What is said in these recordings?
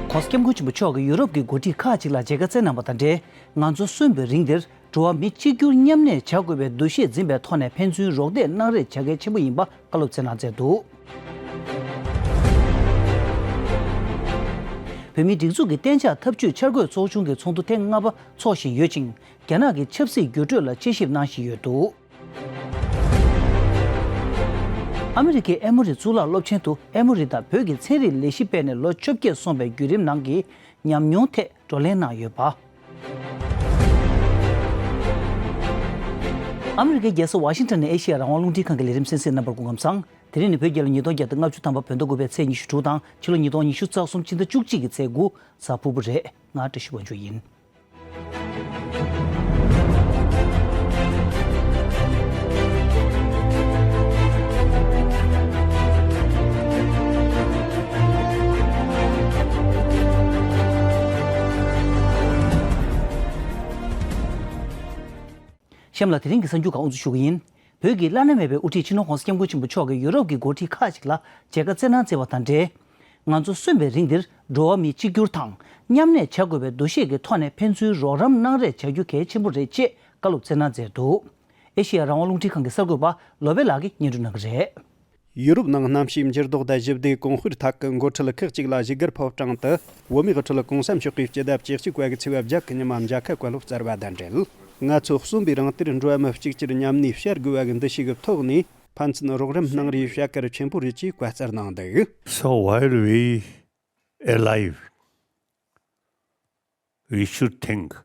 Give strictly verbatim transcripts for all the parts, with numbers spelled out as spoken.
༸གོང་ས་༸སྐྱབས་མགོན་ཆེན་པོ་མཆོག་གིས་ཡུ་རོབ་ཀྱི་འགོ་ཁྲིད་ཁག་ཅིག་ལ་མཇལ་ཁ་བསྩལ་གནང་བ་དང་འབྲེལ། ང་ཚོ་གསོན་པའི་རིང་འདིར་འགྲོ་བ་མི་གཅིག་གྱུར་མཉམ་གནས་བྱ་དགོས་པའི་འདུ་ཤེས་འཛིན་པའི་ཐོག་ནས་ཕན་ཚུན་རོགས་འདེགས་གནང་རེས་བྱ་གལ་ཆེན་པོ་ཡིན་པ་བཀའ་སློབ་སྩལ་གནང་མཛད་འདུག་བོད་མིའི་སྒྲིག་འཛུགས་ཀྱི་གཏན་འཇགས་འཐབ་ཇུས་འཆར་འགོད་ཚོགས་ཆུང་གི་ཚོགས་འདུ་ཐེངས་ལྔ་པ་འཚོགས་བཞིན་ཡོད་ཅིང་། རྒྱ་ནག་གི་ཆབ་སྲིད་འགྱུར་འགྲོས་ལ་དཔྱད་ཞིབ་གནང་བཞིན་ཡོད་འདུག་ཨ་མི་རི་ཀའི་ཨེ་མོ་རི་གཙུག་ལག་སློབ་ཆེན་དུ་ཨེ་མོ་རི་དང་བོད་ཀྱི་ཚན་རིག་ལས་གཞི་སྤེལ་ནས་ལོ་བཅོ་བརྒྱད་སོང་བའི་བརྒྱུད་རིམ་ནང་གི་ཉམས་མྱོང་ཐད་བགྲོ་གླེང་གནང་ཡོད་པ། ཨ་མི་རི་ཀའི་རྒྱལ་ས་ཝ་ཤིང་ཊོན་ནས་ཨེ་ཤེ་ཡ་རང་དབང་རླུང་འཕྲིན་ཁང་གི་ལས་རིམ་གསན་གཟིགས་རྣམ་པར་སྐུ་ཁམས་བཟང་། དེ་རིང་ནི་བོད་རྒྱལ་ལོ་ཉིས་སྟོང་བརྒྱ་དང་ལྔ་བཅུ་ཐམ་པ་བོད་ཟླ་དགུ་པའི་ཚེས་ཉི་ཤུ་དྲུག་དང་ཕྱི་ལོ་ཉིས་སྟོང་ཉི་ཤུ་རྩ་གསུམ་ཕྱི་ཟླ་བཅུ་གཅིག་གི་ཚེས་དགུ་གཟའ་ཕུར་བུ་རེད། ང་བཀྲ་ཤིས་དབང་ཕྱུག་ཡིན། གཤམ་ལ་དེ་རིང་གི་གསར་འགྱུར་ཁག་དབུ་འཛུགས་ཞུ་གི་ཡིན། བོད་ཀྱི་བླ་ན་མེད་པའི་དབུ་ཁྲིད་སྤྱི་ནོར་༸གོང་ས་༸སྐྱབས་མགོན་ཆེན་པོ་མཆོག་གིས་ཡུ་རོབ་ཀྱི་འགོ་ཁྲིད་ཁག་ཅིག་ལ་མཇལ་ཁ་བསྩལ་གནང་མཛད་པ་དང་འབྲེལ། ང་ཚོ་གསོན་པའི་རིང་འདིར་འགྲོ་བ་མི་གཅིག་གྱུར་དང་མཉམ་གནས་བྱ་དགོས་པའི་འདུ་ཤེས་ཀྱི་ཐོག་ནས་ཕན་ཚུན་རོགས་རམ་གནང་རེས་བྱ་རྒྱུ་གལ་ཆེན་པོ་རེད་ཅེས་བཀའ་སློབ་སྩལ་གནང་མཛད་འདུག་ཨེ་ཤེ་ཡ་རང་དབང་རླུང་འཕྲིན་ཁང་གི་གསར་འགོད་པ་ལོ་པེ་ལགས་ཀྱིས་སྙན་སྒྲོན་གནང་གི་རེད། ཡུ་རོབ་ནང་གནམ་གཤིས་འགྱུར་ལྡོག་དང་ཞི་བདེའི་གོང་སྤེལ་ཐད་ཀྱི་འགོ་ཁྲིད་ཁག་ཅིག་ལ་བཞུགས་སྒར་ཕོ་བྲང་དུ་བོད་མིའི་དབུ་ཁྲིད་༸གོང་ས་མཆོག་གིས་སྤྱི་ཟླ་བཅུ་གཅིག་པ་གི་ཚེས་པ་བརྒྱད་ཀྱི་ཉི་མ་མཇལ་ཁ་བཀའ་སློབ་སྩལ་བ་དང་འབྲེལ། ང་ཚོ་གསོན་པའི་རིང་དེར་འགྲོ་བ་མི་གཅིག་གྱུར་མཉམ་གནས་བྱ་དགོས་པ་གི་འདུ་ཤེས་ཀྱི་ཐོག་ནས་ཕན་ཚུན་རོགས་རམ་གནང་རེས་བྱ་གལ་ཆེན་པོ་རེད་ཅེས་བཀའ་སྩལ་གནང་འདུག So while we alive, we should think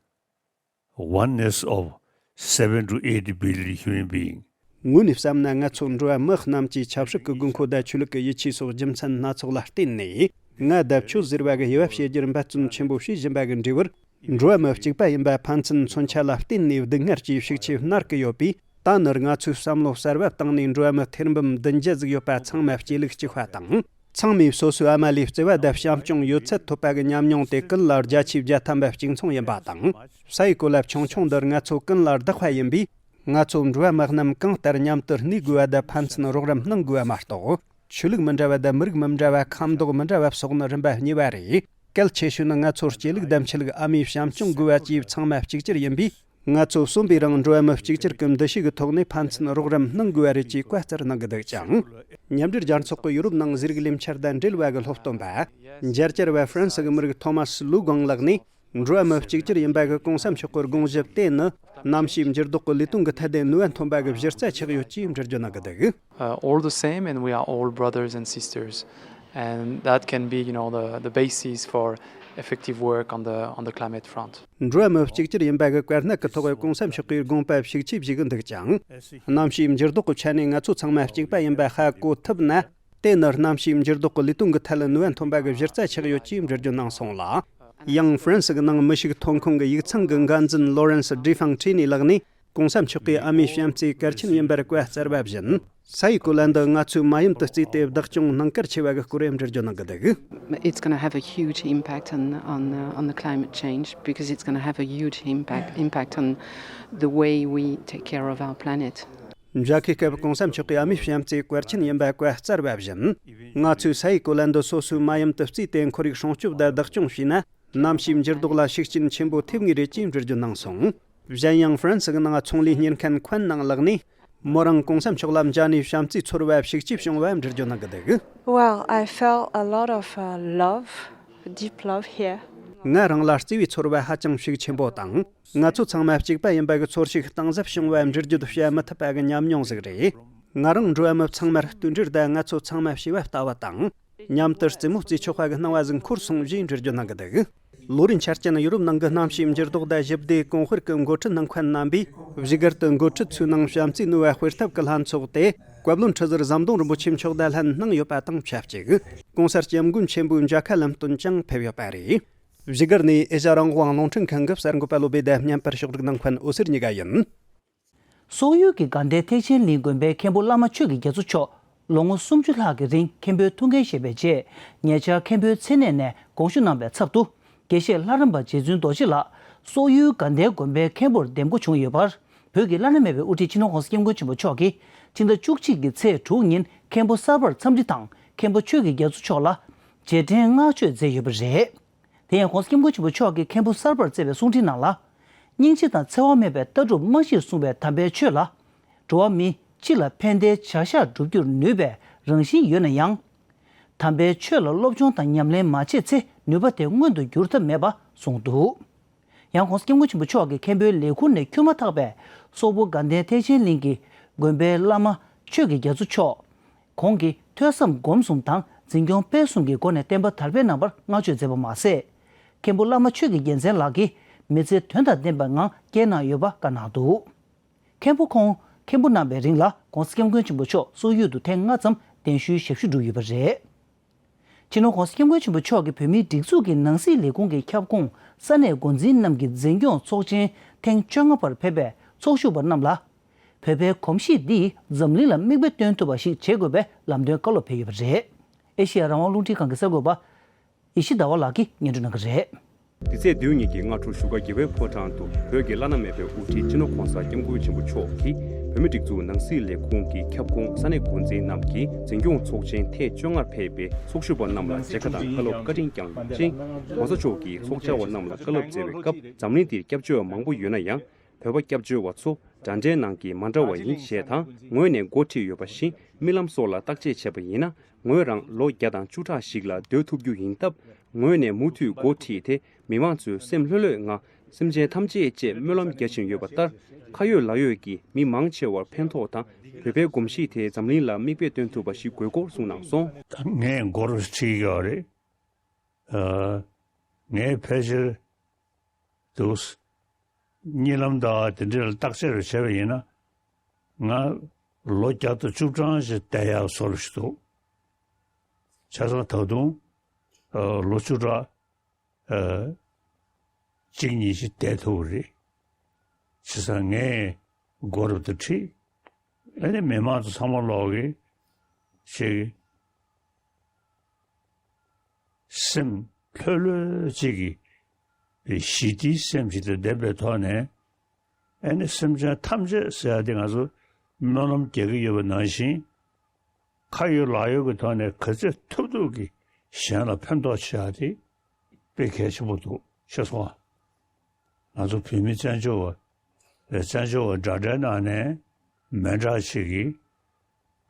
oneness of seven to eight billion human being. ངོས་ནས་བསམ་ན་ང་ཚོ་འགྲོ་བ་མི་རྣམས་ཀྱི་ཆབ་སྲིད་ཀྱི་དགོས་མཁོ་དང་ཆོས་ལུགས་ཀྱི་ཡིད་ཆེས་སོགས་རྒྱུ་མཚན་སྣ་ཚོགས་ལ་བརྟེན་ནས་ང་དང་ཁྱོད་ཟེར་བ་གི་དབྱེ་བ་ཕྱེ་རྒྱུར་འབད་བརྩོན་ཆེན་པོ་བྱེད་བཞིན་པ་གི་འབྲས་བུར། འགྲོ་བ་མི་གཅིག་པ་ཡིན་པ་ཕན་ཚུན་མཚོན་ཆ་ལ་བརྟེན་ནས་སྡུག་བསྔལ་གྱི་ཤུགས་ཆེ་མནར་གི་ཡོད་པས། ད་ནི་ང་ཚོས་བསམ་བློ་གསར་བ་བཏང་ནས་འགྲོ་བ་མི་ཐེར་འབུམ་བདུན་བརྒྱ་ཟིག་ཡོད་པ་ཚང་མ་སྐྱེ་ལུགས་གཅིག་པ་དང་། ཚང་མས་སོ་སོའི་ཨ་མ་ལས་བརྩེ་བ་དང་བྱམས་སྐྱོང་ཡོད་ཚད་ཐོབ་པ་གི་ཉམས་མྱོང་དེ་ཀུན་ལ་བརྒྱ་ཆའི་བརྒྱ་ཐམ་པ་གཅིག་མཚུངས་ཡིན་པ་དང་། ས་ཡི་གོ་ལ་ཆུང་ཆུང་འདིར་ང་ཚོ་ཀུན་ལ་བདག་པ་ཡིན་པས། ང་ཚོ་འགྲོ་བ་མི་རྣམས་གང་ལྟར་མཉམ་དུ་གནས་དགོས་པ་དང་ཕན་ཚུན་རོགས་རམ་གནང་དགོས་པ་མ་གཏོགས། ཆོས་ལུགས་མི་འདྲ་བ་དང་མི་རིགས་མི་འདྲ་བ། ཁམས་མདོག་མི་འདྲ་བ་སོགས་ནི་རིམ་པ་གཉིས་པ་རེད། གལ་ཆེ་ཤོས་ནི་ང་ཚོ་སྐྱེ་ལུགས་དང་ཆོས་ལུགས། ཨ་མའི་བྱམས་སྐྱོང་དགོས་པ་བཅས་ཚང་མ་གཅིག་གྱུར་ཡིན་པས། ང་ཚོ་གསོན་པའི་རིང་འགྲོ་བ་མི་གཅིག་གྱུར་གྱི་འདུ་ཤེས་ཀྱི་ཐོག་ནས་ཕན་ཚུན་རོགས་རམ་གནང་དགོས་པ་རེད་ཅེས་བཀའ་སྩལ་གནང་གི་འདུག་ཅིང་། མཉམ་འབྲེལ་རྒྱལ་ཚོགས་ཀྱི་ཡུ་རོབ་ནང་ཟས་རིགས་ལས་འཆར་དང་འབྲེལ་བ་གི་སློབ་སྟོན་པ། མཇལ་བཅར་བ་ཧྥ་རན་སི་གི་མི་རིགས་ཐོ་མཱ་སི་ལུ་གོང་ལགས་ནས། འགྲོ་བ་མི་གཅིག་གྱུར་ཡིན་པ་གི་གོང་ས་མཆོག་གི་དགོངས་གཞི་དེ་ནི། གནམ་གཤིས་འགྱུར་ལྡོག་གི་ལས་དོན་གྱི་ཐད་དུ་ནུས་པ་ཐོན་པ་གི་གཞི་རྩ་ཆགས་ཡོད་ཅེས་འགྲེལ་བརྗོད་གནང་གི་འདུག Uh, all the same, and we are all brothers and sisters. And that can be, you know, the, the basis for effective work on the, on the climate front. འགྲོ་བ་མི་གཅིག་གྱུར་ཡིན་པ་གི་དཀའ་གནད་ཀྱི་ཐོག་གི་གོང་ས་མཆོག་གིས་དགོངས་པ་ཞིབ་ཆེ་བཞེས་གི་འདུག་ཅིང་། གནམ་གཤིས་འགྱུར་ལྡོག་གི་ཆ་ནས་ང་ཚོ་ཚང་མ་གཅིག་པ་ཡིན་པ་ཧ་གོ་ཐུབ་ན། དེ་ནི་གནམ་གཤིས་འགྱུར་ལྡོག་གི་ལས་དོན་གྱི་ཐད་ལ་ནུས་པ་ཐོན་པ་གི་གཞི་རྩ་ཆགས་ཡོད་ཅེས་འགྲེལ་བརྗོད་གནང་སོང་ལ། ཡང་ཧྥ་རན་སི་གི་ནང་མི་ཤུགས་ཐོན་ཁུངས་ཀྱི་ཡིག་ཚང་གི་འགན་འཛིན་ལོ་རན་སི་ཌི་ཧྥང་ཁྲི་ནི་ལགས་ནས་གོང་ས་མཆོག་གིས་ཨ་མའི་བྱམས་བརྩེ་གལ་ཆེན་ཡིན་པར་བཀའ་སྩལ་བ་བཞིན། ས་ཡི་གོ་ལ་འདི་ང་ཚོས་མ་ཡུམ་དུ་བརྩིས་ཏེ་བདག་སྐྱོང་གནང་གལ་ཆེ་བ་གི་སྐོར་འགྲེལ་བརྗོད་གནང་གི་འདུག It's going to have a huge impact on, on, uh, on the climate change because it's going to have a huge impact, impact on the way we take care of our planet. མཇལ་ཁའི་སྐབས་གོང་ས་མཆོག་གིས་ཨ་མའི་བྱམས་བརྩེ་གལ་ཆེན་ཡིན་པ་བཀའ་སྩལ་བ་བཞིན། ང་ཚོས་ས་ཡི་གོ་ལ་འདི་སོ་སོའི་མ་ཡུམ་དུ་བརྩིས་ཏེ་ཁོར་ཡུག་སྲུང་སྐྱོབ་དང་བདག་སྐྱོང་བྱས་ན། གནམ་གཤིས་འགྱུར་ལྡོག་ལ་ཤུགས་རྐྱེན་ཆེན་པོ་ཐེབས་ངེས་རེད་ཅེས་འགྲེལ་བརྗོད་གནང་སོང་། གཞན་ཡང་ཧྥ་རན་སི་གི་ནང་ཚོང་ལས་གཉེར་མཁན་ཁོན་ནང་ལགས་ནས། མོ་རང་གོང་ས་མཆོག་ལ་མཇལ་ནས་བྱམས་བརྩེའི་ཚོར་བ་ཤུགས་ཆེ་བྱུང་བ་འགྲེལ་བརྗོད་གནང་གི་འདུག Well, I felt a lot of, uh, love, deep love here. ང་རང་ལ་བརྩེ་བའི་ཚོར་བ་ཧ་ཅང་ཤུགས་ཆེན་པོ་དང་། ང་ཚོ་ཚང་མ་གཅིག་པ་ཡིན་པ་གི་ཚོར་ཤུགས་གཏིང་ཟབ་བྱུང་བ་འགྲེལ་བརྗོད་བྱ་མི་ཐུབ་པ་གི་ཉམས་མྱོང་ཟིག་རེད། ང་རང་འགྲོ་བ་མི་ཚང་མར་བསྟུན་གྲོས་དང་ང་ཚོ་ཚང་མ་བྱིས་པ་ལྟ་བུ་དང་། མཉམ་དུ་རྩེད་མོ་རྩེ་ཆོག་པ་གི་སྣང་བ་ཟིག་འཁོར་སོང་ཞེས་འགྲེལ་བརྗོད་གནང་གི་འདུག་ལོ་རེའི་འཆར་ཅན་ཡུ་རོབ་ནང་གི་གནམ་གཤིས་འགྱུར་ལྡོག་དང་ཞི་བདེའི་གོང་སྤེལ་གྱི་འགོ་ཁྲིད་ནང་མཁོན་རྣམ་པས་བཞུགས་སྒར་དུ་འགོ་ཁྲིད་ཚོའི་ནང་བྱམས་བརྩེའི་ནུས་པ་སྤེལ་ཐབས་ཀྱི་ལྷན་ཚོགས་དེ་བཀའ་བློན་ཁྲི་ཟུར་ཟམ་གདོང་རིན་པོ་ཆེ་མཆོག་དང་ལྷན་གནང་ཡོད་པ་དང་ཆབས་ཅིག ༸གོང་ས་༸སྐྱབས་མགོན་ཆེན་པོའི་མཇལ་ཁ་ལམ་སྟོན་ཀྱང་ཕེབས་ཡོད་པ་རེད། བཞུགས་སྒར་ནས་ཨེ་ཤ་རང་དབང་རླུང་འཕྲིན་ཁང་གི་གསར་འགོད་པ་བློ་བྷེ་དང་མཉམ་པར་ཕྱོགས་སྒྲིག་གནང་མཁན་འོད་ཟེར་གཉིས་ཀ་ཡིན། སོག་ཡུལ་གྱི་དགའ་ལྡན་ཐེག་ཆེན་གླིང་དགོན་པའི་མཁན་པོ་བླ་མ་ཆོས་ཀྱི་རྒྱ་མཚོ་མཆོག་ལོ་ངོ་སུམ་ཅུ་ལྷག་གི་རིང་མཁན་པོའི་ཐུགས་འགན་བཞེས་པའི་རྗེས། ཉེ་ཆར་མཁན་པོའི་མཚན་གནས་ནས་དགོངས་ཞུ་གནང་བའི་ཚབ་ཏུ། དགེ་བཤེས་ལྷ་རམས་པ་རྗེ་བཙུན་རྡོ་རྗེ་ལགས་སོག་ཡུལ་དགའ་ལྡན་དགོན་པའི་མཁན་པོར་འདེམས་བསྐོ་བྱུང་ཡོད་པར། བོད་ཀྱི་བླ་ན་མེད་པའི་དབུ་ཁྲིད་སྤྱི་ནོར་༸གོང་ས་༸སྐྱབས་མགོན་ཆེན་པོ་མཆོག་གིས་ཕྱི་ཟླ་བཅུ་གཅིག་གི་ཚེས་དྲུག་ཉིན་མཁན་པོ་གསར་པར་འཚམས་འདྲི་དང་མཁན་པོ་ཆོས་ཀྱི་རྒྱ་མཚོ་མཆོག་ལ་རྗེས་དྲན་བསྔགས་བརྗོད་མཛད་ཡོད་པ་རེད། དེ་ཡང་༸གོང་ས་༸སྐྱབས་མགོན་ཆེན་པོ་མཆོག་གིས་མཁན་པོ་གསར་པར་བསྩལ་བའི་གསུང་འཕྲིན་ནང་ལ། སྙིང་རྗེ་དང་འཚེ་བ་མེད་པའི་ལྟ་གྲུབ་རྨང་གཞིར་བཟུང་བའི་དམ་པའི་ཆོས་ལ། འགྲོ་བ་མི་སྤྱི་ལ་ཕན་བདེའི་བྱ་གཞག་བསྒྲུབ་རྒྱུར་ནུས་པའི་རང་བཞིན་ཡོད་ན་ཡང་། དམ་པའི་ཆོས་ལ་སློབ་སྦྱོང་དང་ཉམས་ལེན་མ་བྱས་ཚེ་ནུས་པ་དེ་མངོན་དུ་འགྱུར་ཐབས་མེད་པ་གསུངས་འདུག་ཡང་༸གོང་ས་༸སྐྱབས་མགོན་ཆེན་པོ་མཆོག་གིས་མཁན་པོའི་ལས་ཁུངས་ནས་འཁྱུར་མ་ཐག་པའི་སོག་པོ་དགའ་ལྡན་ཐེག་ཆེན་གླིང་གི་དགོན་པའི་བླ་མ་ཆོས་ཀྱི་རྒྱ་མཚོ་མཆོག་ཁོང་གིས་ཐོས་བསམ་སྒོམ་གསུམ་དང་འཛིན་སྐྱོང་སྤེལ་གསུམ་གྱི་སྒོ་ནས་བསྟན་པ་དར་སྤེལ་གནང་བར་བསྔགས་བརྗོད་མཛད་པ་མ་ཟད། མཁན་པོ་བླ་མ་ཆོས་ཀྱི་རྒྱལ་མཚན་ལགས་ཀྱིས་མི་ཚེ་དོན་དང་ལྡན་པའི་ངང་བསྐྱལ་གནང་ཡོད་པ་བཀའ་གནང་འདུག་མཁན་པོ་ཁོང་མཁན་པོ་གནང་བའི་རིང་ལ་༸གོང་ས་༸སྐྱབས་མགོན་ཆེན་པོ་མཆོག་སོག་ཡུལ་དུ་ཐེངས་ལྔ་ཙམ་གདན་ཞུའི་ཞབས་ཞུ་བསྒྲུབས་ཡོད་པ་རེད། སྤྱི་ནོར་༸གོང་ས་༸སྐྱབས་མགོན་ཆེན་པོ་མཆོག་གིས་བོད་མིའི་སྒྲིག་འཛུགས་ཀྱི་ནང་སྲིད་ལས་ཁུངས་ཀྱི་ཁྱབ་ཁོངས་ས་གནས་འགོ་འཛིན་རྣམས་ཀྱི་འཛིན་སྐྱོང་ཚོགས་ཆེན་ཐེངས་བཅོ་ལྔ་པར་ཕེབས་པའི་ཚོགས་ཞུགས་པ་རྣམས་ལ། བོད་པའི་གོམས་གཤིས་འདིས་འཛམ་གླིང་ལ་མིག་དཔེ་སྟོན་ཐུབ་པ་ཞིག་བྱེད་དགོས་པའི་ལམ་སྟོན་བཀའ་སློབ་ཕེབས་ཡོད་པ་རེད། ཨེ་ཤེ་ཡ་རང་དབང་རླུང་འཕྲིན་ཁང་གི་གསར་འགོད་པ་ཡེ་ཤེས་ཟླ་བ་ལགས་ཀྱིས་སྙན་སྒྲོན་གནང་གི་རེད། འདི་ཚེས་བདུན་ཉིན་གྱི་སྔ་དྲོ་བཞུགས་སྒར་རྒྱལ་བའི་ཕོ་བྲང་དུ་བོད་ཀྱི་བླ་ན་མེད་པའི་དབུ་ཁྲིད་སྤྱི་ནོར་༸གོང་ས་༸སྐྱབས་མགོན་ཆེན་པོ་མཆོག་གིས་བོད་མིའི་སྒྲིག་འཛུགས་ནང་སྲིད་ལས་ཁུངས་ཀྱི་ཁྱབ་ཁོངས་ས་གནས་འགོ་འཛིན་རྣམས་ཀྱི་འཛིན་སྐྱོང་ཚོགས་ཆེན་ཐེངས་བཅོ་ལྔར་ཕེབས་པའི་ཚོགས་ཞུགས་པ་རྣམས་ལ་མཇལ་ཁ་དང་བཀའ་སློབ་བཀའ་དྲིན་བསྐྱངས་ཡོད་ཅིང་། ༸གོང་ས་མཆོག་གིས་ཚོགས་བཅར་བ་རྣམས་ལ་བཀའ་སློབ་སྩལ་བའི་སྐབས། འཛམ་གླིང་འདིར་སྐྱབས་བཅོལ་བ་མང་པོ་ཡོད་ན་ཡང་། བོད་པ་སྐྱབས་བཅོལ་བ་ཚོ་འདྲ་འདྲའི་ནང་གི་མ་འདྲ་བ་ཡིན་ཞེས་དང་། ངོས་ནས་འགོ་ཁྲིད་ཡོད་པ་བཞིན་རྨི་ལམ་སོགས་ལ་བརྟག་དཔྱད་བྱས་པ་ཡིན་ན། ངོས་རང་ལོ་བརྒྱ་དང་བཅུ་ཕྲག་ཞིག་ལ་སྡོད་ཐུབ་རྒྱུ་ཡིན་སྟབས། ངོས་ནས་མུ་མཐུད་འགོ་ཁྲིད་དེ། མི་མང་ཚོའི་སེམས་ལྷོད་ལྷོད་ངང་སེམས་ཅན་ཐམས་ཅད་ཅེས་སྨོན་ལམ་རྒྱག་བཞིན་ཡོད་པ་ལྟར། ཁ་ཡོད་ལག་ཡོད་ཀྱིས་མི་མང་ཆེ་བར་ཕན་ཐོགས་དང་། བོད་པའི་གོམས་གཤིས་དེ་འཛམ་གླིང་ལ་མིག་དཔེ་སྟོན་ཐུབ་པ་ཞིག་དགོས་སྐོར་གསུངས་གནང་སོང་། ད་ངས་འགོ་རུ་ཁྲིད་ཀྱི་ཡོད་རེད། ཨ། ངས་ཕལ་ཆེར་འདུག་གཉིད་ལམ་དང་དེ་འདྲ་ལ་བརྟག་དཔྱད་རེ་བྱས་པ་ཡིན་ན། ང་ལོ་བརྒྱ་དང་བཅུ་གྲངས་ཤིག་བསྡད་ཡག་བཟོ་འདྲ་ཞིག་འདུག་བྱས་ཙང་ད་དུང་ཨ་ལོ་བཅུ་ཕྲག་ཨ་གཅིག་གཉིས་ཤིག་བསྡད་ཐུབ་ཀྱི་རེད། བྱས་ཙང་ངས་མགོ་རབ་ཏུ་ཁྲིད། ཨ་ནི་མི་མང་ཚོ་ཚང་མ་ལོག་གིས་ཅིག་སེམས་ལྷོད་ལྷོད་ཅིག་གིས་ཞི་བདེའི་སེམས་ཤིག་དང་ལྡན་པའི་ཐོག་ནས། ཨ་ནི་སེམས་ཅན་ཐམས་ཅད་ཟེར་ཡ་དེ་ང་ཚོ་སྨོན་ལམ་རྒྱག་གི་ཡོད་པ་ནང་བཞིན། ཁ་ཡོད་ལག་ཡོད་ཀྱི་ཐོག་ནས་ག་ཚོད་ཐུབ་ཐུབ་ཀྱིས་གཞན་ལ་ཕན་ཐོགས་བྱེད་ཡ་དེ་དཔེ་གལ་ཆེན་པོ་འདུག་ཤེས་སོང་ང་། ང་ཚོ་བོད་མི་བཙན་བྱོལ་བ་བཙན་བྱོལ་བ་འདྲ་འདྲའི་ནང་ནས་མི་འདྲ་ཞིག་གིས་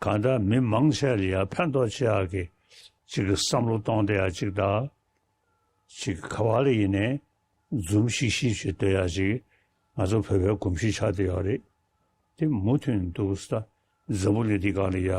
གང་ལྟར་མི་མང་ཆེ་ལ་ཡ་ཕན་ཐོགས་བྱེད་ཡག་གི་ཅིག་གི་བསམ་བློ་གཏོང་བསྡད་ཡ་ཅིག་དང་། ཅིག་ག་བ་ལ་ཡིན་ནའི་འཛུམ་ཤིག་ཤིག་བྱེད་སྡོད་ཡ་ཅིག་ང་ཚོ་བོད་པའི་གོམས་གཤིས་ཆགས་བསྡད་ཡོད་རེད། དེ་མུ་མཐུད་འདུག་ས། འཛམ་བུ་གླིང་འདི་སྒང་ལ་ཡ་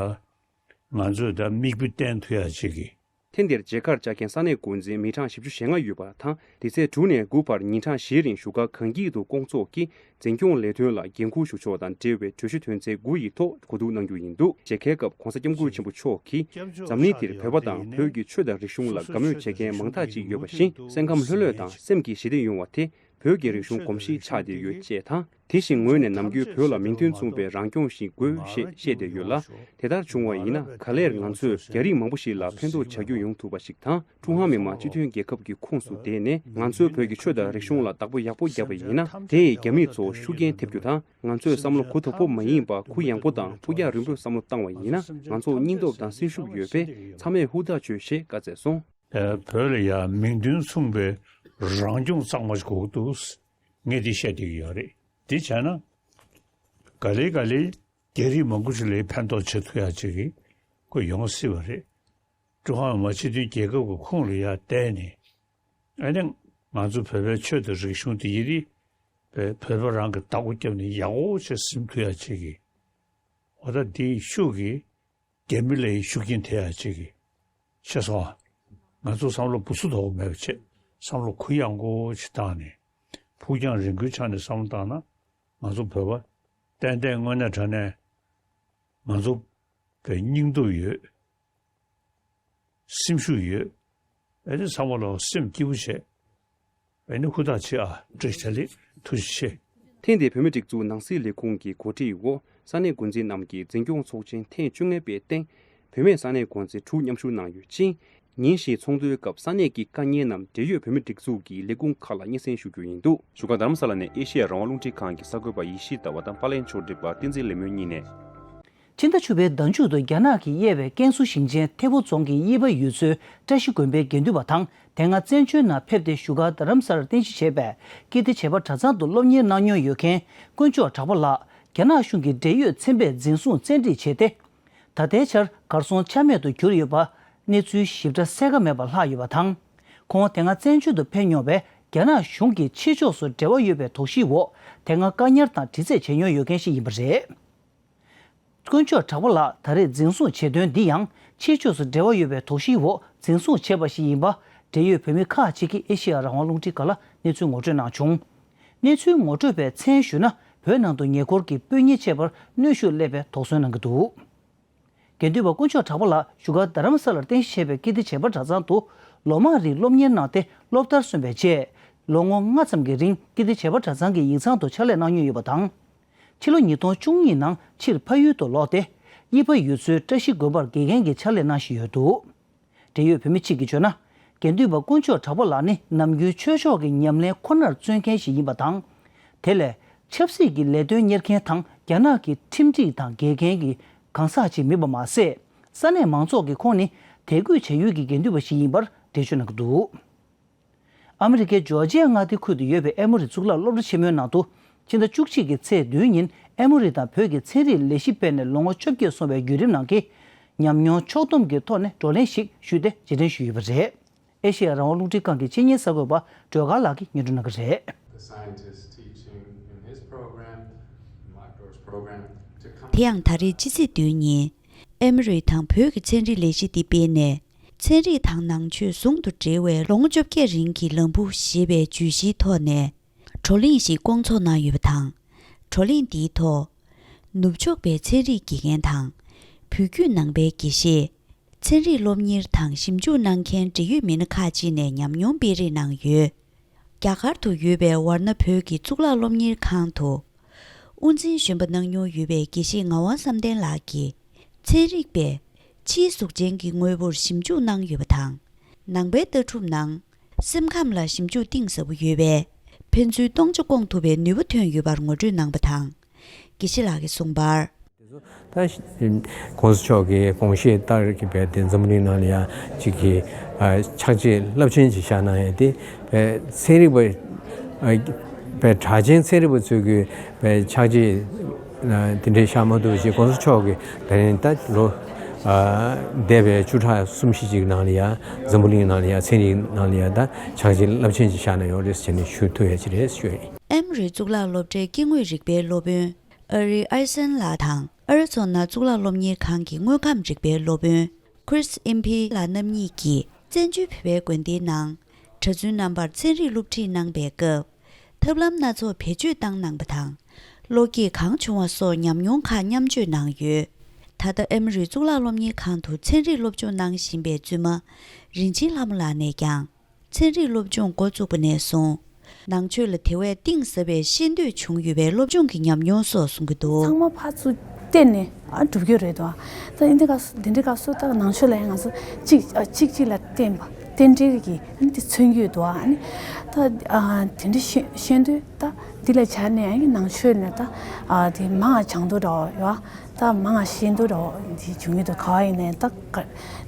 ང་ཚོས་ད་མིག་དཔེ་བསྟན་ཐུབ་ཡ་ཅིག་གི་ཐེངས་འདིར་མཇལ་ཁར་བཅར་མཁན་ས་གནས་འགོ་འཛིན་མི་གྲངས་བཞི་བཅུ་ཞེ་ལྔ་ཡོད་པ་དང་། འདི་ཚེས་དྲུག་ནས་དགུ་བར་ཉིན་གྲངས་བཞིའི་རིང་བཞུགས་སྒར་གངས་སྐྱིད་དུ་སྐོང་ཚོགས་ཀྱིས་འཛིན་སྐྱོང་ལས་དོན་ལ་འགན་འཁུར་ཞུ་ཕྱོགས་དང་འབྲེལ་བའི་གྲོས་གཞི་དོན་ཚན་དགུ་ཡི་ཐོག་གོ་བསྡུར་གནང་རྒྱུ་ཡིན་འདུག་མཇལ་ཁའི་སྐབས་༸གོང་ས་༸སྐྱབས་མགོན་ཆེན་པོ་མཆོག་གིས། འཛམ་གླིང་འདིར་བོད་པ་དང་བོད་ཀྱི་ཆོས་དང་རིག་གཞུང་ལ་དགའ་མོས་བྱེད་མཁན་མང་དག་ཅིག་ཡོད་པ་བཞིན། སེམས་ཁམས་ལྷོད་ལྷོད་དང་སེམས་ཀྱི་ཞི་བདེ་ཡོང་བ་དེ་བོད་ཀྱི་རིག་གཞུང་གོམས་གཤིས་ཆགས་བསྡད་ཡོད་ཅེས་དང་། དེ་བཞིན་ངོས་ནས་ནམ་རྒྱུན་བོད་ལ་མིང་དོན་མཚུངས་པའི་རང་སྐྱོང་ཞིག་དགོས་ཞེས་བཤད་བསྡད་ཡོད་ལ། དེ་ལྟར་བྱུང་བ་ཡིན་ན་ག་ལེར་ང་ཚོས་རྒྱ་རིགས་མང་པོ་ཞིག་ལ་ཕན་ཐོགས་བྱ་རྒྱུ་ཡོང་ཐུབ་པ་ཞིག་དང་། ཀྲུང་ཧྭ་མི་དམངས་སྤྱི་མཐུན་རྒྱལ་ཁབ་ཀྱི་ཁོངས་སུ་བསྡད་ནས་ང་ཚོའི་བོད་ཀྱི་ཆོས་དང་རིག་གཞུང་ལ་བདག་པོ་ཡག་པོ་བརྒྱབ་པ་ཡིན་ན། དེ་ཡིས་རྒྱ་མི་ཚོར་ཤུགས་རྐྱེན་ཐེབས་རྒྱུ་དང་། ང་ཚོས་བསམ་བློ་གུ་དོག་པོ་མ་ཡིན་པར་གུ་ཡངས་པོ་དང་ཕུགས་རྒྱང་རིང་པོས་བསམ་བློ་བཏང་བ་ཡིན་ན། ང་ཚོར་སྙིང་སྟོབས་དང་སེམས་ཤུགས་ཡོད་པས་ཚང་མས་ཧུར་ཐག་བྱོས་ཞེས་བཀའ་སྩལ་སོང་། བོད་ལ་ཡང་མིང་དོན་མཚུངས་པའི་རང་སྐྱོང་གཙང་མ་ཞིག་དགོས་འདུག་ངས་འདི་བཤད་བསྡད་ཀྱི་ཡོད་རེད། འདི་བྱས་ན་ག་ལེ་ག་ལེ་རྒྱ་རིགས་མང་པོ་ཞིག་ལ་ཕན་ཐོགས་བྱེད་ཐུབ་ཡ་ཅིག་གི་ཁོ་ཡོང་སྲིད་པ་རེད། ཀྲུང་ཧྭ་མི་དམངས་སྤྱི་མཐུན་རྒྱལ་ཁབ་ཀྱི་ཁོངས་ལ་ཡར་བསྡད་ནས། ཨ་ནི་ང་ཚོ་བོད་པའི་ཆོས་དང་རིག་གཞུང་དེ་ཡི་རིགས་བོད་པ་རང་གི་བདག་པོ་བརྒྱབ་ནས་ཡག་པོ་བྱས་ཟིན་ཐུབ་ཡ་ཅིག་གི་འོ་ད་འདིའི་ཤུགས་ཀྱིས་རྒྱ་མི་ལ་ཡི་ཤུགས་རྐྱེན་ཐེབས་ཡ་ཅིག་གི་ཤེས་སོང་ཨ། ང་ཚོ་བསམ་བློ་བུ་སུ་དོག་མེད་པ་བྱེད། བསམ་བློ་གུ་ཡངས་པོ་ཞིག་བཏང་ནས་ཕུགས་རྒྱང་རིང་པོའི་ཆ་ནས་བསམ་བློ་བཏང་ན་ང་ཚོ་བོད་པ་ཏན་ཏན་དངོས་གནས་དྲང་གནས་ང་ཚོ་བའི་སྙིང་སྟོབས་ཡོད། སེམས་ཤུགས་ཡོད། ཨེ་ནི་ཚང་མ་ལ་སེམས་སྐྱིད་པོ་བྱས། ཨེ་ནི་ཧུར་ཐག་བྱེད་ཨ། བཀྲ་ཤིས་བདེ་ལེགས། ཐུགས་རྗེ་ཆེ། ཐེངས་འདིའི་བོད་མིའི་སྒྲིག་འཛུགས་ནང་སྲིད་ལས་ཁུངས་ཀྱི་གོ་སྒྲིག་འོག་ས་གནས་འགོ་འཛིན་རྣམས་ཀྱིས་འཛིན་སྐྱོང་ཚོགས་ཆེན་ཐེངས་བཅོ་ལྔ་པའི་སྟེང་། བུད་མེད་ས་གནས་འགོ་འཛིན་དྲུག་མཉམ་ཞུགས་གནང་ཡོད་ཅིང་། ཉིན་བཞིའི་ཚོགས་འདུའི་སྐབས་ས་གནས་ཀྱི་དཀའ་ངལ་རྣམས་འབྲེལ་ཡོད་བོད་མིའི་སྒྲིག་འཛུགས་ཀྱི་ལས་ཁུངས་ཁག་ལ་སྙན་སེང་ཞུ་རྒྱུ་ཡིན་འདུག་བཞུགས་སྒར་རྡ་རམ་ས་ལ་ནས་ཨེ་ཤེ་ཡ་རང་དབང་རླུང་འཕྲིན་ཁང་གི་གསར་འགོད་པ་ཡེ་ཤེས་ཟླ་བ་དང་པར་ལེན་ཕྱོགས་སྒྲིག་པ་བསྟན་འཛིན་ལེགས་སྨོན་གཉིས་ནས། ཕྱི་ཟླ་བཅུ་པའི་ཟླ་མཇུག་ཏུ་རྒྱ་ནག་གིས་དབྱེ་བའི་ཀན་སུའུ་ཞིང་ཆེན་ཐེ་བོ་རྫོང་གི་དབྱི་པ་ཡུལ་ཚོའི་བཀྲ་ཤིས་དགོན་པའི་དགེ་འདུན་པ་དང་། དེ་སྔ་བཙན་བྱོལ་ནང་ཕེབས་ཏེ་བཞུགས་སྒར་རྡ་རམ་ས་ལར་རྟེན་གཞི་བྱས་པའི་ཀིརྟི་བྱེས་པ་གྲྭ་ཚང་དུ་སློབ་གཉེར་གནང་མྱོང་ཡོད་མཁན་དཀོན་མཆོག་གྲགས་པ་ལགས། རྒྱ་ནག་གཞུང་གི་འབྲེལ་ཡོད་ཚན་པས་འཛིན་བཟུང་བཙན་ཁྲིད་བྱས་ཏེ། ད་ལྟའི་ཆར་གར་སོང་ཆ་མེད་དུ་གྱུར་ཡོད་པ། གནས་ཚུལ་ཞིབ་ཕྲ་གསལ་ཁ་མེད་པར་ལྷག་ཡོད་པ་དང་། ཁོང་དེ་སྔ་བཙན་བྱོལ་དུ་ཕེབས་མྱོང་བའི་རྒྱ་ནག་གཞུང་གིས་ཕྱི་ཕྱོགས་སུ་འབྲེལ་བ་ཡོད་པའི་དོགས་གཞིའི་འོག་དེ་སྔ་བཀག་ཉར་དང་དྲི་རྩད་བྱས་མྱོང་ཡོད་མཁན་ཞིག་ཡིན་པ་རེད། དཀོན་མཆོག་གྲགས་པ་ལགས་ད་རེས་འཛིན་བཟུང་བྱེད་དོན་འདི་ཡང་ཕྱི་ཕྱོགས་སུ་འབྲེལ་བ་ཡོད་པའི་དོགས་གཞིའི་འོག་འཛིན་བཟུང་བྱས་པ་ཞིག་ཡིན་པ། འབྲེལ་ཡོད་བོད་མི་ཁག་ཅིག་གིས་ཨེ་ཤེ་ཡ་རང་དབང་རླུང་འཕྲིན་ཁང་ལ་གནས་ཚུལ་ངོ་སྤྲོད་གནང་བྱུང་། གནས་ཚུལ་ངོ་སྤྲོད་པས་མཚན་ཞུས་ན། བོད་ནང་དུ་ཉེ་འཁོར་གྱི་སྤུན་ཉེ་མཆེད་པར་གནོན་ཤུགས་སླེབས་པའི་དོགས་ཟོན་གནང་གི་འདུག་དགེ་འདུན་པ་དཀོན་མཆོག་གྲགས་པ་ལགས་བཞུགས་སྒར་རྡ་རམ་ས་ལར་རྟེན་གཞི་བྱས་པའི་ཀིརྟི་བྱེས་པ་གྲྭ་ཚང་དུ་ལོ་མང་རིང་སློབ་གཉེར་གནང་སྟེ། སློབ་མཐར་སོན་པའི་རྗེས་ལོ་ངོ་ལྔ་ཙམ་གྱི་རིང་ཀིརྟི་བྱེས་པ་གྲྭ་ཚང་གི་ཡིག་ཚང་དུ་ཕྱག་ལས་གནང་མྱོང་ཡོད་པ་དང་། ཕྱི་ལོ་ཉིས་སྟོང་བཅུ་གཉིས་ནང་ཕྱིར་ཕ་ཡུལ་དུ་ལོག་སྟེ། དབྱི་པ་ཡུལ་ཚོའི་བཀྲ་ཤིས་དགོན་པར་དགེ་རྒན་གྱི་ཕྱག་ལས་གནང་བཞིན་ཡོད་འདུག་འབྲེལ་ཡོད་བོད་མི་གཅིག་གིས་བརྗོད་ན། དགེ་འདུན་པ་དཀོན་མཆོག་གྲགས་པ་ལགས་ནི་ནམ་རྒྱུན་ཆོས་ཕྱོགས་ཀྱི་ཉམས་ལེན་ཁོ་ནར་བརྩོན་མཁན་ཞིག་ཡིན་པ་དང་། དེ་ལས་ཆབ་སྲིད་ཀྱི་ལས་དོན་གཉེར་མཁན་དང་རྒྱ་ནག་གི་ཁྲིམས་སྒྲིག་དང་འགལ་མཁན་གྱི་གང་ཟག་ཅིག་མིན་པ་མ་ཟད། ས་གནས་མང་ཚོགས་ཀྱིས་ཁོང་ནི་དད་གུས་བྱ་ཡུལ་གྱི་དགེ་འདུན་པ་ཞིག་ཡིན་པར་འགྲེལ་བརྗོད་གནང་གི་འདུག་ཨ་མི་རི་ཀའི་ཇོར་ཇི་ཡ་མངའ་སྡེ་ཁུལ་དུ་ཡོད་པའི་ཨེ་མོ་རི་གཙུག་ལག་སློབ་གྲྭ་ཆེན་མོའི་ནང་དུ། ཕྱི་ཟླ་བཅུ་གཅིག་གི་ཚེས་བདུན་ཉིན་ཨེ་མོ་རི་དང་བོད་ཀྱི་ཚན་རིག་ལས་གཞི་སྤེལ་ནས་ལོ་ངོ་བཅོ་བརྒྱད་སོང་བའི་བརྒྱུད་རིམ་ནང་གི་ཉམས་མྱོང་ཕྱོགས་བསྡོམས་ཀྱི་ཐོག་ནས་བགྲོ་གླེང་ཞིག་ཞུས་ཏེ་རྗེས་དྲན་ཞུས་ཡོད་པ་རེད། ཨེ་ཤེ་ཡ་རང་དབང་རླུང་འཕྲིན་ཁང་གི་ཆེད་གཉེར་གསར་འགོད་པ་སྒྲོལ་དཀར་ལགས་ཀྱིས་སྙན་སྒྲོན་གནང་གི་རེད། དེ་ཡང་ད་རེས་ཕྱི་ཚེས་བདུན་ཉིན། ཨེ་མོ་རི་དང་བོད་ཀྱི་ཚན་རིག་ལས་གཞི་འདི་སྤེལ་ནས། ཚན་རིག་དང་ནང་ཆོས་ཟུང་དུ་འབྲེལ་བའི་ལོ་ངོ་བཅོ་བརྒྱད་རིང་གི་ལམ་བུ་ཞེས་པའི་བརྗོད་གཞིའི་ཐོག་ནས། བགྲོ་གླེང་ཞིག་བསྐོང་ཚོགས་གནང་ཡོད་པ་དང་། བགྲོ་གླེང་འདིའི་ཐོག་ནུབ་ཕྱོགས་པའི་ཚན་རིག་དགེ་རྒན་དང་། བོད་བརྒྱུད་ནང་པའི་དགེ་བཤེས། ཚན་རིག་སློབ་གཉེར་དང་ཞིབ་འཇུག་གནང་མཁན་འབྲེལ་ཡོད་མི་སྣ་ཁག་ཅིག་ནས་ཉམས་མྱོང་སྤེལ་རེས་གནང་ཡོད། རྒྱ་གར་དུ་ཡོད་པའི་ཝར་ན་བོད་ཀྱི་གཙུག་ལག་སློབ་གཉེར་ཁང་དུ། དབུ་འཛིན་གཞོན་པ་གནང་མྱོང་ཡོད་པའི་དགེ་བཤེས་ངག་དབང་བསམ་གཏན་ལགས་ཀྱིས། ཚན་རིག་པས་ཕྱིའི་གཟུགས་ཅན་གྱི་དངོས་པོར་ཞིབ་འཇུག་གནང་ཡོད་པ་དང་། ནང་པའི་ལྟ་གྲུབ་ནང་སེམས་ཁམས་ལ་ཞིབ་འཇུག་གཏིང་ཟབ་པོ་ཡོད་པས། ཕན་ཚུན་སྟོང་ཆ་སྐོང་ཐུབ་པའི་ནུས་པ་ཐོན་ཡོད་པར་ངོ་སྤྲོད་གནང་པ་དང་། དགེ་བཤེས་ལགས་ཀྱིས་གསུངས་པར། ད་༸གོང་ས་མཆོག་གི་དགོངས་བཞེད་ལྟར་གྱི་བས་དེ་འཛམ་བུ་གླིང་ནང་ལ་ཡང་གཅིག་གི་ཕྱག་རྗེས་རླབས་ཆེན་ཅིག་བཞག་གནང་ཡས་དེ་བས་ཚན་རིག་པ་བས་གྲགས་ཅན་ཚན་རིག་པ་ཚོས་ཀྱི་བས་ཕྱག་རྗེས་དེ་འདྲའི་བཞག་མ་ཐུབ་ཅིག་༸གོང་ས་མཆོག་གི་ད་རིང་ད་ལོ་འདས་པའི་བཅུ་ཕྲག་གསུམ་བཞི་ཅིག་ནང་ལ་ཡང་འཛམ་བུ་གླིང་ནང་ལ་ཡང་ཚན་རིག་ནང་ལ་ཡང་ད་ཕྱག་རྗེས་རླབས་ཆེན་ཅིག་བཞག་གནང་ཡོད་རེད་ཟེར་ནས་ཞུ་ཐུབ་ཡས་ཅིག་རེད་ཞུ་ཡས་ཡིན། ཨེ་མོ་རི་གཙུག་ལག་སློབ་གྲྭའི་སྐྱེ་དངོས་རིག་པའི་སློབ་དཔོན། ཨ་རི་ཨར་སན་ལགས་དང་ཨ་རི་ཚོ་ན་གཙུག་ལག་སློབ་གཉེར་ཁང་གི་དངོས་ཁམས་རིག་པའི་སློབ་དཔོན་Chris Impey ལགས་རྣམ་གཉིས་ཀྱིས་བཙན་བྱོལ་བོད་པའི་དགོན་སྡེའི་ནང་གྲྭ་བཙུན་རྣམ་པར་ཚན་རིག་སློབ་ཁྲིད་གནང་པའི་སྐབས། ཐབས་ལམ་སྣ་ཚོགས་བེད་སྤྱོད་བཏང་གནང་པ་དང་། བློ་སྐྱེད་གང་བྱུང་བ་སོགས་ཉམས་མྱོང་ཁག་མཉམ་སྤྱོད་གནང་ཡོད། ད་ལྟ་ཨེ་མོ་རི་གཙུག་ལག་སློབ་གཉེར་ཁང་དུ་ཚན་རིག་སློབ་སྦྱོང་གནང་བཞིན་པའི་བཙུན་མ་རིན་ཆེན་ལྷ་མོ་ལགས་ནས་ཀྱང་། ཚན་རིག་སློབ་སྦྱོང་འགོ་བཙུགས་པ་ནས་བཟུང་། ནང་ཆོས་ལ་དེ་བས་གཏིང་ཟབ་པའི་ཤེས་འདོད་བྱུང་ཡོད་པའི་སློབ་སྦྱོང་གི་ཉམས་མྱོང་སོགས་གསུང་གི་འདུག་ཚང་མ་ཕར་ཚུར་བལྟས་ནས་ཨ་སྒྲུབ་རྒྱུ་རེད་དོ། ད་འདི་འདྲ་སྐབས་སུ་འདི་འདྲའི་སྐབས་སུ་ད་ནང་ཆོས་ལ་ཡང་ང་ཚོ་གཅིག་ཨ་གཅིག་གཅིག་ལ་བརྟེན་པ་རྟེན་འབྲེལ་གྱི་ཨ་ནི་དེ་མཚོན་རྒྱུ་འདུག་ཨ་ནི་ད་ཨ་དེ་འདྲ་ཤེས་ཤེས་འདོད་ད་འདི་ལ་བྱས་ནས་ཨ་ནི་ནང་ཆོས་ནས་ད་ཨ་དེ་མང་ང་སྦྱང་འདོད་འདྲ་བ་ཡོད། ད་མང་ང་ཤེས་འདོད་འདྲ་བ་འདི་བྱུང་གི་འདུག་ག་བ་ཡིན་ནའི་ད་ག་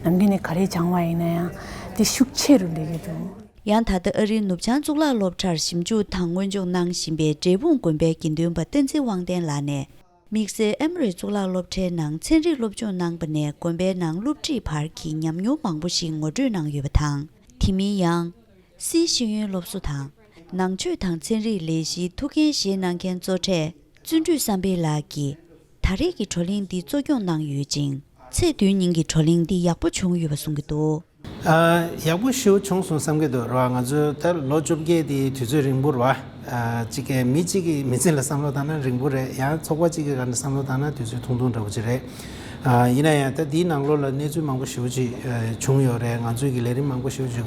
ནམ་རྒྱུན་ནས་ག་རེ་སྦྱང་བ་ཡིན་ན་ཡང་དེ་ཤུགས་ཆེ་རུ་འགྲོ་གི་འདུག་ཡང་ད་ལྟ་ཨ་རིའི་ནུབ་བྱང་གཙུག་ལག་སློབ་གྲྭར་ཞིབ་འཇུག་དང་སྔོན་སྦྱོང་གནང་བཞིན་པའི་འབྲས་སྤུངས་དགོན་པའི་དགེ་འདུན་པ་བསྟན་འཛིན་དབང་ལྡན་ལགས་ནས། དམིགས་བསལ་ཨེ་མོ་རི་གཙུག་ལག་སློབ་གྲྭའི་ནང་ཚན་རིག་སློབ་སྦྱོང་གནང་པ་ནས་དགོན་པའི་ནང་སློབ་ཁྲིད་བར་གྱི་ཉམས་མྱོང་མང་པོ་ཞིག་ངོ་སྤྲོད་གནང་ཡོད་པ་དང་། དེ་མིན་ཡང་། སིའི་ཤེས་ཡོན་སློབ་གསོ་དང་། ནང་ཆོས་དང་ཚན་རིག་ལས་གཞིའི་ཐུགས་འགན་བཞེས་གནང་མཁན་གཙོ་གྲས་བརྩོན་འགྲུས་བསམ་འཕེལ་ལགས་ཀྱིས། ད་རེས་ཀྱི་བགྲོ་གླེང་འདི་གཙོ་སྐྱོང་གནང་ཡོད་ཅིང་། ཚེས་བདུན་ཉིན་གྱི་བགྲོ་གླེང་འདི་ཡག་པོ་བྱུང་ཡོད་པ་གསུང་གི་འདུག་ཨ། ཡག་པོ་ཞེ་པོ་བྱུང་སོང་བསམ་གྱི་འདུག་རེད་བ། ང་ཚོ་ད་ལོ་བཅོ་བརྒྱད་དེ་དུས་ཚོད་རིང་པོ་རེད་བ། ཨ། གཅིག་གི་མི་གཅིག་གི་མི་ཚེ་ལ་བསམ་བློ་བཏང་ན་རིང་པོ་རེད། ཡང་ཚོགས་པ་གཅིག་གི་སྒང་ནས་བསམ་བློ་བཏང་ན་དུས་ཚོད་ཐུང་ཐུང་འདྲ་པོ་ཅིག་རེད། ཨ། ཡིན་ན་ཡང་ད་འདིའི་ནང་ལོགས་ལ་གནས་ཚུལ་མང་པོ་ཞེ་པོ་ཅིག་ཨ། བྱུང་ཡོད་རེད། ང་ཚོའི་གི་ལས་རིམ་མང་པོ་ཞེ་པོ་ཅིག་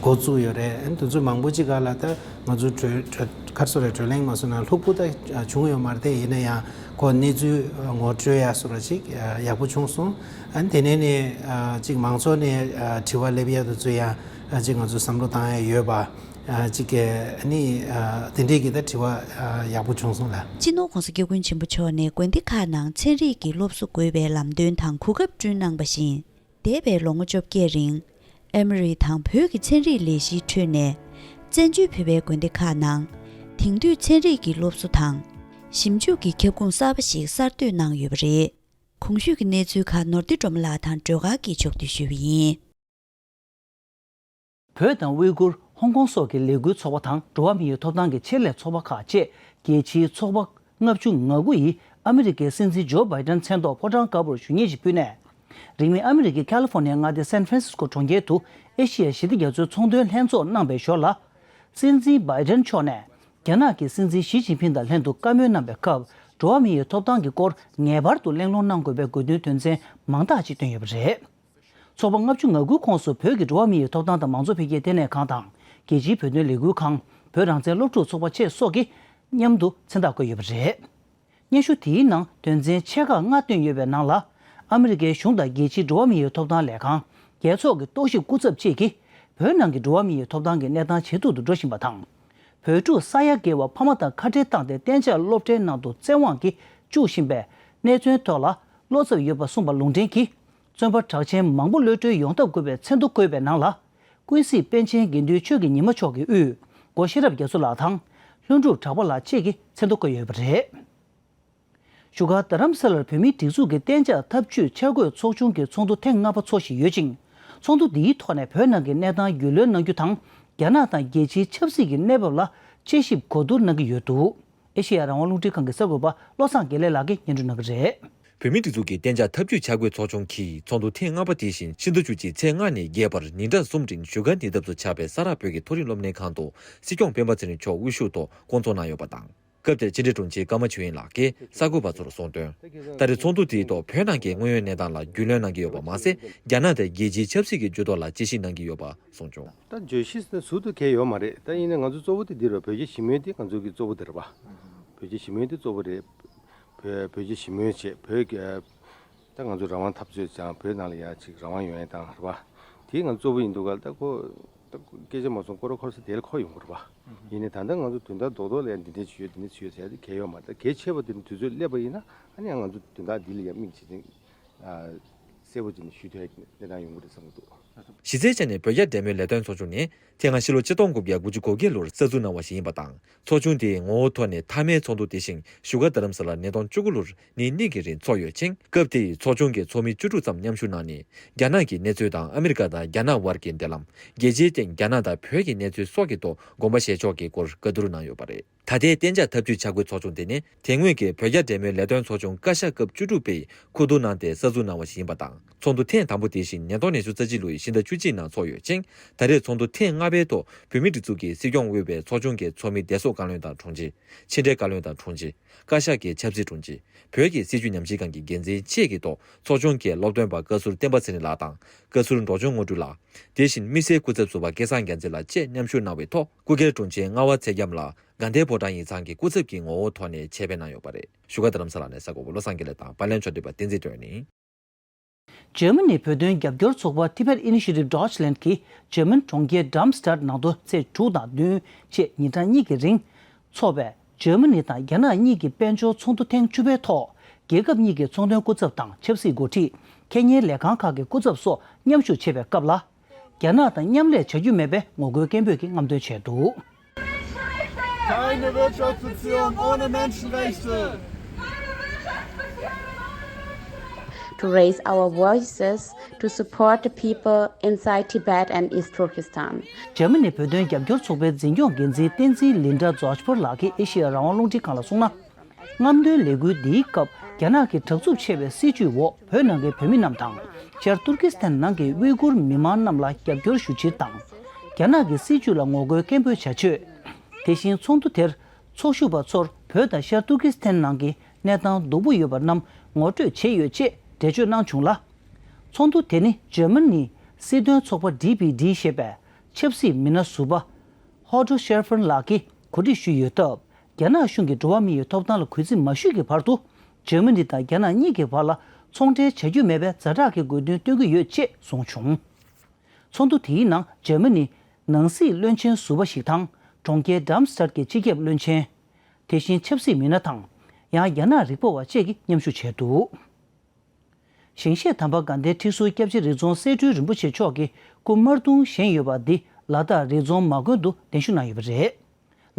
འགོ་བཙུགས་ཡོད་རེད། ཨ་ནི་དུས་ཚོད་མང་པོ་ཅིག་སྒང་ལ་ད་ང་ཚོ་གྲོས་གྲོས་ག་རེ་ཟེར་རེད། བགྲོ་གླེང་མ་སོང་ན་ལྷུག་པོ་ད་བྱུང་ཡོད་མ་རེད་དེ། ཡིན་ན་ཡང་ཁོ་གནས་ཚུལ་ངོ་སྤྲོད་ཡག་སོ་ར་ཅིག་ཡག་པོ་བྱུང་སོང་། ཨ་ནི་དེ་ནས་ནས་ཅིག་མང་ཚོགས་ནས་དྲི་བ་སླེབས་ཡག་དེ་ཚོ་ཡང་ཅིག་ང་ཚོ་བསམ་བློ་བཏང་ཡག་ཡོད་པ། ཨ་ཅིག་གི་ནི་ཨ་དེ་འདྲས་ཀྱི་ད་དྲི་བ་ཨ་ཡག་པོ་བྱུང་སོང་ལ། སྤྱི་ནོར་༧གོང་ས་༧སྐྱབས་མགོན་ཆེན་པོ་མཆོག་ནས་དགོན་སྡེ་ཁག་ནང་ཚན་རིག་གི་སློབ་གསོ་དགོས་པའི་ལམ་སྟོན་དང་གོ་སྐབས་བསྐྲུན་གནང་བ་བཞིན། འདས་པའི་ལོ་ངོ་བཅོ་བརྒྱད་རིང་། ཨ་མི་རི་དང་བོད་ཀྱི་ཚན་རིག་ལས་གཞིའི་ཁྲོད་ནས། བཙན་བྱོལ་བོད་པའི་དགོན་སྡེ་ཁག་ནང་། དེང་དུས་ཚན་རིག་གི་སློབ་གསོ་དང་། ཞིབ་འཇུག་གི་ཁྱབ་ཁོངས་གསར་པ་ཞིག་གསར་གཏོད་གནང་ཡོད་པ་རེད། གོང་ཞུས་ཀྱི་གནས་ཚུལ་ཁག་ནོར་བདེ་སྒྲོལ་མ་ལགས་དང་སྒྲོལ་དཀར་གྱིས་ཕྱོགས་བསྡུས་ཞུས་པ་ཡིན། བོད་དང་ཝེ་གུར། ཧོང་ཀོང་སོགས་ཀྱི་ལས་འགུལ་ཚོགས་པ་དང་འགྲོ་བ་མིའི་ཐོབ་ཐང་གི་ཆེད་ལས་ཚོགས་པ་ཁག་བཅས་རྒྱལ་སྤྱིའི་ཚོགས་པ་ལྔ་བཅུ་ང་དགུ་ཡིས་ཨ་མི་རི་ཀའི་སྲིད་འཛིན་ཇོ་བྷའི་ཌེན་མཚན་ཐོག་ཕོ་བྲང་དཀར་པོར་ཞུ་སྙན་ཞིག་ཕུལ་ནས། རིང་མིན་ཨ་མི་རི་ཀའི་ཁ་ལི་ཧྥོ་ནི་ཡའི་མངའ་སྡེ་སན་ཧྥ་རན་སིས་ཀོ་གྲོང་ཁྱེར་དུ་ཨེ་ཤི་ཡ་ཞི་བདེ་རྒྱ་མཚོའི་ཚོང་དོན་ལྷན་ཚོགས་གནང་བའི་ཞོར་ལ། སྲིད་འཛིན་བྷའི་ཌེན་མཆོག་ནས་རྒྱ་ནག་གི་སྲིད་འཛིན་ཞི་ཅིན་ཕིང་དང་ལྷན་དུ་བཀའ་མོལ་གནང་བའི་སྐབས། འགྲོ་བ་མིའི་ཐོབ་ཐང་གི་སྐོར་ངེས་པར་དུ་གླེང་སློང་གནང་དགོས་པའི་དགོས་འདུན་དོན་ཚན་མང་དག་ཅིག་བཏོན་ཡོད་པ་རེད། ཚོགས་པ་ལྔ་བཅུ་ང་དགུའི་ཁོངས་སུ་བོད་ཀྱི་འགྲོ་བ་མིའི་ཐོབ་ཐང་དང་མང་གཙོ་འཕེལ་རྒྱས་ལྟེ་གནས་ཁང་དང་རྒྱལ་སྤྱིའི་བོད་དོན་ལས་འགུལ་ཁང་། བོད་རང་བཙན་སློབ་ཕྲུག་ཚོགས་པ་བཅས་སོགས་ཀྱིས་མཉམ་དུ་མཚན་རྟགས་བཀོད་ཡོད་པ་རེད། སྙན་ཞུ་དེའི་ནང་དོན་ཚན་ཆེ་ཁག་ལྔ་བཏོན་ཡོད་པའི་ནང་ལ། ཨ་མི་རི་ཀའི་གཞུང་དང་རྒྱལ་སྤྱིའི་འགྲོ་བ་མིའི་ཐོབ་ཐང་ལས་ཁང་། རྒྱལ་ཚོགས་ཀྱི་རྟོག་ཞིབ་སྐུ་ཚབ་བཅས་ཀྱིས་བོད་ནང་གི་འགྲོ་བ་མིའི་ཐོབ་ཐང་གི་གནས་སྟངས་ཇེ་སྡུག་ཏུ་འགྲོ་བཞིན་པ་དང་། བོད་ཕྲུག་ས་ཡ་བརྒལ་བ་ཕ་མ་དང་ཁ་བྲལ་བཏང་སྟེ་གཏན་འཇགས་སློབ་གྲྭའི་ནང་དུ་བཙན་དབང་གིས་བཅུག་བཞིན་པའི་གནས་ཚུལ་ཐོག་ལ་བློ་འཚབ་ཡོད་པ་གསུངས་པ་ལུང་འདྲེན་གྱིས། བཙོན་པ་གྲགས་ཅན་མང་པོ་གློད་གྲོལ་ཡོང་ཐབས་དགོས་པའི་མཚན་ཐོ་བཀོད་པའི་ནང་ལ། ཀུན་གཟིགས་པཎ་ཆེན་དགེ་འདུན་ཆོས་ཀྱི་ཉི་མ་མཆོག་གི་དབུས་སྒོ་ཤེས་རབ་རྒྱ་མཚོ་ལགས་དང་། ལྷུན་གྲུབ་གྲགས་པ་ལགས་བཅས་ཀྱི་མཚན་ཐོ་བཀོད་ཡོད་པ་རེད། བཞུགས་སྒར་རྡ་རམ་ས་ལར་བོད་མིའི་སྒྲིག་འཛུགས་ཀྱི་གཏན་འཇགས་ཐབས་ཇུས་འཆར་འགོད་ཚོགས་ཆུང་གི་ཚོགས་འདུ་ཐེངས་ལྔ་པ་འཚོགས་བཞིན་ཡོད་ཅིང་། ཚོགས་འདུ་འདིའི་ཐོག་ནས་བོད་ནང་གི་གནས་སྟངས་རྒྱུས་ལོན་གནང་རྒྱུ་དང་། རྒྱ་ནག་དང་རྒྱལ་སྤྱིའི་ཆབ་སྲིད་ཀྱི་གནས་བབ་ལ་དཔྱད་ཞིབ་གོ་བསྡུར་གནང་གི་ཡོད་འདུག་ཨེ་ཤེ་ཡ་རང་དབང་རླུང་འཕྲིན་ཁང་གི་གསར་འགོད་པ་བློ་བཟང་དགེ་ལེགས་ལགས་ཀྱིས་སྙན་སྒྲོན་གནང་གི་རེད། བོད་མིའི་སྒྲིག་འཛུགས་ཀྱི་གཏན་འཇགས་ཐབས་ཇུས་འཆར་འགོད་ཚོགས་ཆུང་གི་ཚོགས་འདུ་ཐེངས་ལྔ་པ་དེ་བཞིན་ཕྱི་ཟླ་བཅུ་གཅིག་ཚེས་ལྔ་ནས་བརྒྱད་བར་ཉིན་གྲངས་གསུམ་རིང་བཞུགས་སྒར་ཉེ་འདབས་སུ་ཆགས་པའི་ས་རཱ་བོད་ཀྱི་མཐོ་རིམ་སློབ་གཉེར་ཁང་དུ་སྲིད་སྐྱོང་སྤེན་པ་ཚེ་རིང་མཆོག་དབུ་བཞུགས་ཐོག་བསྐོང་ཚོགས་གནང་ཡོད་པ་དང་། སྐབས་དེར་ཕྱི་དྲིལ་དྲུང་ཆེ་ཀརྨ་ཆོས་དབྱིངས་ལགས་ཀྱིས་གསར་འགོད་པ་ཚོར་གསུངས་དོན། ད་རེས་ཚོགས་འདུ་དེའི་ཐོག་བོད་ནང་གི་དངོས་ཡོད་གནས་སྟངས་ལ་རྒྱུས་ལོན་གནང་གི་ཡོད་པ་མ་ཟད། རྒྱ་ནག་དང་རྒྱལ་སྤྱིའི་ཆབ་སྲིད་ཀྱི་འགྱུར་ལྡོག་ལ་དཔྱད་ཞིབ་གནང་གི་ཡོད་པ་གསུངས་བྱུང་། ད་བརྗོད་གཞི་ཟུར་དུ་གལ་ཡོད་མ་རེད། ད་ཡིན་ན་ང་ཚོ་གཙོ་བོ་དེ་འདི་རེད། བོད་རྒྱ་ཞི་མོལ་དེ་ང་ཚོ་གི་གཙོ་བོ་དེ་རེད་པ། བོད་རྒྱ་ཞི་མོལ་དེ་གཙོ་བོ་རེད། བོད་བོད་རྒྱ་ཞི་མོལ་བྱས། བོད་ཀྱི་ད་ང་ཚོ་རང་དབང་འཐབ་རྩོད་ཀྱང་བོད་ནང་ལ་ཡང་ཅིག་རང་དབང་ཡོང་ཡ་དང་རེད་པ། དེ་ང་ཚོ་གཙོ་བོ་ཡིན་འདུག་ག་ད་ཁོ་ད་སྐད་ཆ་མ་གསུང་སྐོར་འཁོར་ས་དེ་ལ་ཁོ་ཡོང་གི་རེད་པ། ཡིན་ནའི་ད་ལྟ་ང་ཚོ་དོན་དག་རྡོག་རྡོག་ལ་ཡང་འདི་འདྲས་ཅིག་ཡོད། འདི་འདྲས་ཅིག་ཡོད་ཟེར་ཡ་དེ་གལ་ཡོད་མ་རེད། ད་གལ་ཆེ་བ་དེ་ནི་དུས་ཚོད་སླེབས་པ་ཡིན་ན་ཨ་ནི་ཡང་ང་ཚོ་དོན་དག་འདི་ལ་ཡང་དམིགས་བྱས་ཏེ་གསལ་པོ་བྱས་ནས་ཞུ་ཐུབ་ཡ་གི་གནས་སྟངས་ཡོང་གི་རེད་བསམ་གྱི་འདུག་གཞི་རྩའི་ཆ་ནས་བོད་རྒྱ་འབྲེལ་མོལ་ལས་དོན་ཚོགས་ཆུང་ནི་དེ་སྔ་ཕྱི་ལོ་ཆིག་སྟོང་དགུ་བརྒྱ་དགུ་བཅུ་གོ་བརྒྱད་ལོར་གསར་འཛུགས་གནང་བ་ཞིག་ཡིན་པ་དང་། ཚོགས་ཆུང་དེའི་ངོ་བོ་ཐོག་ནས་མཐའ་མའི་ཚོགས་འདུ་དེ་བཞིན་བཞུགས་སྒར་རྡ་རམ་ས་ལར་ཉིས་སྟོང་བཅུ་དགུ་ལོར་ཉིན་གཉིས་ཀྱི་རིང་འཚོགས་ཡོད་ཅིང་། སྐབས་དེའི་ཚོགས་ཆུང་གི་ཚོགས་མི་བཅུ་དྲུག་ཙམ་མཉམ་ཞུགས་གནང་ནས། རྒྱ་ནག་གི་གནས་ཚུལ་དང་ཨ་མི་རི་ཀ་དང་རྒྱ་ནག་དབར་གྱི་འབྲེལ་ལམ། རྒྱལ་སྤྱིའི་སྟེང་རྒྱ་ནག་དང་བོད་ཀྱི་གནས་ཚུལ་སོགས་ཀྱི་ཐོག་དགོངས་པ་བཞེས་ཕྱོགས་ཀྱི་སྐོར་བཀའ་བསྡུར་གནང་ཡོད་པ་རེད། ད་ལྟའི་གཏན་འཇགས་ཐབས་ཇུས་འཆར་འགོད་ཚོགས་ཆུང་དེ་ནི་དེ་སྔོན་གྱི་བོད་རྒྱ་འབྲེལ་མོལ་ལས་དོན་ཚོགས་ཆུང་བཀའ་ཤག་སྐབས་བཅུ་དྲུག་པས་ཁུ་བསྡུ་གནང་སྟེ་གསར་འཛུགས་གནང་བ་ཞིག་ཡིན་པ་དང་། ཚོགས་འདུ་ཐེངས་དང་པོ་དེ་བཞིན་ཉིས་སྟོང་ཉི་ཤུ་རྩ་གཅིག་ལོའི་ཕྱི་ཟླ་བཅུ་གཅིག་ནང་འཚོགས་ཡོད་ཅིང་། ད་རེས་ཚོགས་འདུ་ཐེངས་ལྔ་པའི་ཐོག་བོད་མིའི་སྒྲིག་འཛུགས་ཀྱི་སྲིད་སྐྱོང་དབུས་པའི་ཚོགས་ཆུང་གི་ཚོགས་མི་བདེ་སྲུང་བཀའ་བློན་དང་དྲུང་ཆེ། ཕྱི་འབྲེལ་བཀའ་བློན་དང་དྲུང་ཆེ། བཀའ་ཤག་གི་ཆབ་སྲིད་དྲུང་ཆེ། བོད་ཀྱི་སྲིད་བྱུས་ཉམས་ཞིབ་ཁང་གི་འགན་འཛིན་བཅས་ཀྱི་ཐོག་ཚོགས་ཆུང་གི་སློབ་སྟོན་པ་བཀའ་ཟུར་བསྟན་པ་ཚེ་རིང་ལགས་དང་། བཀའ་ཟུར་འབྲོག་ལྗོངས་དངོས་གྲུབ་ལགས། དེ་བཞིན་དམིགས་བསལ་སྐུ་ཚབ་ཟུར་པ་སྐལ་བཟང་རྒྱལ་མཚན་ལགས་བཅས་མཉམ་ཞུགས་གནང་བའི་ཐོག་སྐུ་སྒེར་དྲུང་ཆེ་རྔ་བ་ཚེ་རྒྱམ་ལགས་དགའ་ལྡན་ཕོ་བྲང་ཡིག་ཚང་གི་སྐུ་ཚབ་ཀྱི་ངོ་བོ་ཐོག་ནས་ཆེད་ཕེབས་གནང་ཡོད་པ་རེད། བཞུགས་སྒར་རྡ་རམ་ས་ལ་ནས་གསར་འགོད་པ་བློ་བཟང་དགེ་ལེགས་དང་པར་ལེན་ཕྱོགས་སྒྲིག་པ་བསྟན་འཛིན་སྒྲོན་ནི། འཇར་མ་ནིའི་བོད་དོན་རྒྱབ་སྐྱོར་ཚོགས་པ་Tibet Initiative Deutschland གིས་འཇར་མན་གྲོང་ཁྱེར་Darmstadt ནང་དུ་ཚེས་དྲུག་དང་བདུན་བཅས་ཉིན་གྲངས་གཉིས་ཀྱི་རིང་འཚོགས་པའི་འཇར་མ་ནི་དང་རྒྱ་ནག་གཉིས་ཀྱི་དཔལ་འབྱོར་ཚོགས་འདུ་ཐེངས་བཅུ་པའི་ཐོག་རྒྱལ་ཁབ་གཉིས་ཀྱི་ཚོང་དོན་སྐུ་ཚབ་དང་ཆབ་སྲིད་འགོ་ཁྲིད། ཁེ་ཉེན་ལས་ཁང་ཁག་གི་སྐུ་ཚབ་སོགས་མཉམ་ཞུགས་བྱེད་པའི་སྐབས་ལ། རྒྱ་ནག་དང་མཉམ་ལས་བྱ་རྒྱུ་མེད་པའི་ངོ་རྒོལ་སྐད་འབོད་ཀྱི་རྔམ་སྟོན་བྱས་འདུག Keine Wirtschaftsbeziehung ohne Menschenrechte. To raise our voices to support the people inside Tibet and East Turkestan. འཇར་མ་ནི་བོད་དོན་རྒྱབ་སྐྱོར་ཚོགས་པའི་འཛིན་སྐྱོང་འགན་འཛིན་བསྟན་འཛིན་ལིན་ཌ་ཛོ་ཆི་པར་ལགས་ཀྱིས་ཨེ་ཤེ་ཡ་རང་དབང་རླུང་འཕྲིན་ཁང་ལ་གསུངས་ན། རྔམ་སྟོན་ལས་འགུལ་འདིའི་སྐབས་རྒྱ་ནག་གི་དྲག་རྩུབ་ཆེ་བའི་སྲིད་བྱུས་འོག་བོད་ནང་གི་བོད་མི་རྣམས་དང་། ཤར་ཏུར་ཀི་སི་ཐན་ནང་གི་ཝི་གུར་མི་མང་རྣམས་ལ་རྒྱབ་སྐྱོར་ཞུ་ཕྱིར་དང་། རྒྱ་ནག་གི་སྲིད་བྱུས་ལ་ངོ་རྒོལ་སྐད་འབོད་བྱ་ཆེད། དེ་བཞིན་ཚོགས་འདུ་དེར་ཚོགས་ཞུགས་པ་ཚོར་བོད་དང་ཤར་ཏུར་ཀི་སི་ཐན་ནང་གི་གནས་སྟངས་སྡུག་པོ་ཡོད་པ་རྣམས་ངོ་སྤྲོད་བྱས་ཡོད་ཅེས་འགྲེལ་བརྗོད་གནང་བྱུང་ལ། ཚོགས་འདུ་དེ་ནི་འཇར་མ་ནིའི་སྲིད་དོན་ཚོགས་པ་ཌི་པི་ཌི་ཞེས་པའི་ཆབ་སྲིད་མི་སྣ་ཟུར་པ་ཧོ་ཌོ་ཤེར་ཧྥན་ལགས་ཀྱིས་གོ་སྒྲིག་ཞུས་ཡོད་སྟབས། རྒྱ་ནག་གཞུང་གིས་འགྲོ་བ་མིའི་ཐོབ་ཐང་ལ་གུས་བརྩི་མ་ཞུས་ཀྱི་བར་དུ། འཇར་མ་ནི་དང་རྒྱ་ནག་གཉིས་ཀྱི་བར་ལ་ཚོང་འབྲེལ་བྱ་རྒྱུ་མེད་པའི་ཛ་དྲག་གི་དགོས་འདུན་བཏོན་གྱི་ཡོད་ཅེས་གསུངས་བྱུང་། ཚོགས་འདུ་དེའི་ནང་འཇར་མ་ནི། ནང་སྲིད་བློན་ཆེན་ཟུར་པ་ཞིག་དང་། གྲོང་ཁྱེར་ཌརམ་སི་ཊར་གྱི་སྤྱི་ཁྱབ་བློན་ཆེན། དེ་བཞིན་ཆབ་སྲིད་མི་སྣ་དང་། ཡང་རྒྱ་ནག་རིག་པ་བ་བཅས་ཀྱིས་མཉམ་ཞུགས་བྱས་འདུག་ཞིང་གཤེགས་དམ་པ་དགའ་ལྡན་ཁྲི་ཟུར་སྐྱབས་རྗེ་རི་རྫོང་གསེར་སྤྲུལ་རིན་པོ་ཆེ་མཆོག་གི་སྐུ་དམར་གདུང་བཞེངས་ཡོད་པ་འདི་ལ་དྭགས་རི་རྫོང་མ་དགོན་དུ་གདན་ཞུ་གནང་ཡོད་པ་རེད།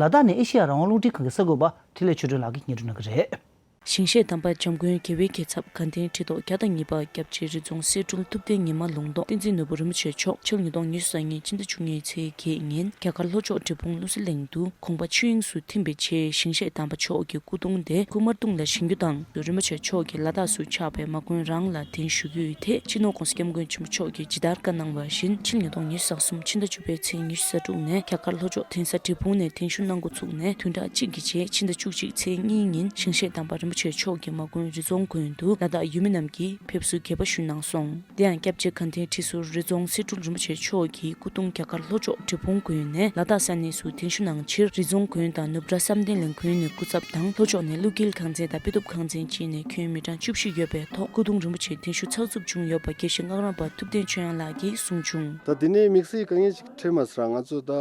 ལ་དྭགས་ནས་ཨེ་ཤེ་ཡ་རང་དབང་རླུང་འཕྲིན་ཁང་གི་གསར་འགོད་པ་འཕྲིན་ལས་ཆོས་སྒྲོན་ལགས་ཀྱིས་སྙན་སྒྲོན་གནང་གི་རེད། ཞིང་གཤེགས་དམ་པ་འཇམ་མགོན་རྒྱལ་བའི་རྒྱལ་ཚབ་དགའ་ལྡན་ཁྲི་ཐོག་བརྒྱ་དང་གཉིས་པ་སྐྱབས་རྗེ་རི་རྫོང་གསེར་སྤྲུལ་ཐུབ་བསྟན་ཉི་མ་ལུང་རྟོགས་བསྟན་འཛིན་ནོར་བུ་རིན་པོ་ཆེ་མཆོག་ཕྱི་ལོ་ཉིས་སྟོང་ཉི་ཤུ་རྩ་གཉིས་ཕྱི་ཟླ་བཅུ་གཉིས་ཚེས་བརྒྱད་ཉིན་རྒྱ་གར་ལྷོ་ཕྱོགས་འབྲས་སྤུངས་ཀླུ་སྲིན་གླིང་དུ་དགོངས་པ་ཆོས་དབྱིངས་སུ་ཐིམ་པའི་ཆེད་ཞིང་གཤེགས་དམ་པ་མཆོག་གི་སྐུ་གདུང་དེ་སྐུ་དམར་གདུང་ལ་བཞེངས་རྒྱུ་དང་། རིན་པོ་ཆེ་མཆོག་གིས་ལ་དྭགས་སུ་ཆགས་པའི་མ་དགོན་རང་ལ་གདན་ཞུ་རྒྱུའི་ཐད་སྤྱི་ནོར་༸གོང་ས་༸སྐྱབས་མགོན་ཆེན་པོ་མཆོག་གིས་ཇི་ལྟར་བཀའ་གནང་བ་བཞིན་ཕྱི་ལོ་ཉིས་སྟོང་ཉི་ཤུ་རྩ་གསུམ་ཕྱི་ཟླ་བཅུ་པའི་ཚེས་ཉི་ཤུ་རྩ་དྲུག་ནས་རྒྱ་གར་ལྷོ་ཕྱོགས་གདན་ས་འབྲས་སྤུངས་ནས་གདན་ཞུ་གནང་འགོ་ཚུགས་ནས་བདུན་ཕྲག་གཅིག་གི་རྗེས་ཕྱི་ཟླ་བཅུ་གཅིག་ཚེས་གཉིས་ཉིན་ཞིང་གཤེགས་དམ་པ་རིན་པོ་ཆེ་མཆོག་གི་མ་དགོན་རི་རྫོང་དགོན་དུ་ལ་དྭགས་ཡུལ་མི་རྣམས་ཀྱིས་ཕེབས་བསུ་རྒྱས་པ་ཞུས་གནང་སོང་། དེ་ཡང་སྐྱབས་རྗེ་དགའ་ལྡན་ཁྲི་ཟུར་རི་རྫོང་གསེར་སྤྲུལ་རིན་པོ་ཆེ་མཆོག་གི་སྐུ་གདུང་རྒྱ་གར་ལྷོ་ཕྱོགས་འབྲས་སྤུངས་དགོན་ནས་ལ་དྭགས་ས་གནས་སུ་གདན་ཞུ་གནང་ཕྱིར་རི་རྫོང་དགོན་དང་ནུབ་བྲག་བསམ་གཏན་གླིང་དགོན་ནས་སྐུ་ཚབ་དང་ལྷོ་ཕྱོགས་ནས་ཀླུ་འཁྱིལ་ཁང་ཚན་དང་དཔེ་ཐུབ་ཁང་ཚན་བཅས་ནས་ཁྱོན་མི་གྲངས་བཅུ་བཞི་ཡོད་པའི་ཐོག་སྐུ་གདུང་རིན་པོ་ཆེ་གདན་ཞུ་ཚགས་ཚུད་བྱུང་ཡོད་པ་དགེ་བཤེས་སྔགས་རམས་པ་ཐུབ་བསྟན་ཆོས་དབྱངས་ལགས་ཀྱིས་གསུངས་བྱུང་། ད་དེ་ནས་དམིགས་བསལ་དཀའ་ངལ་ཅིག་འཕྲད་མ་སོང་། ང་ཚོ་ད་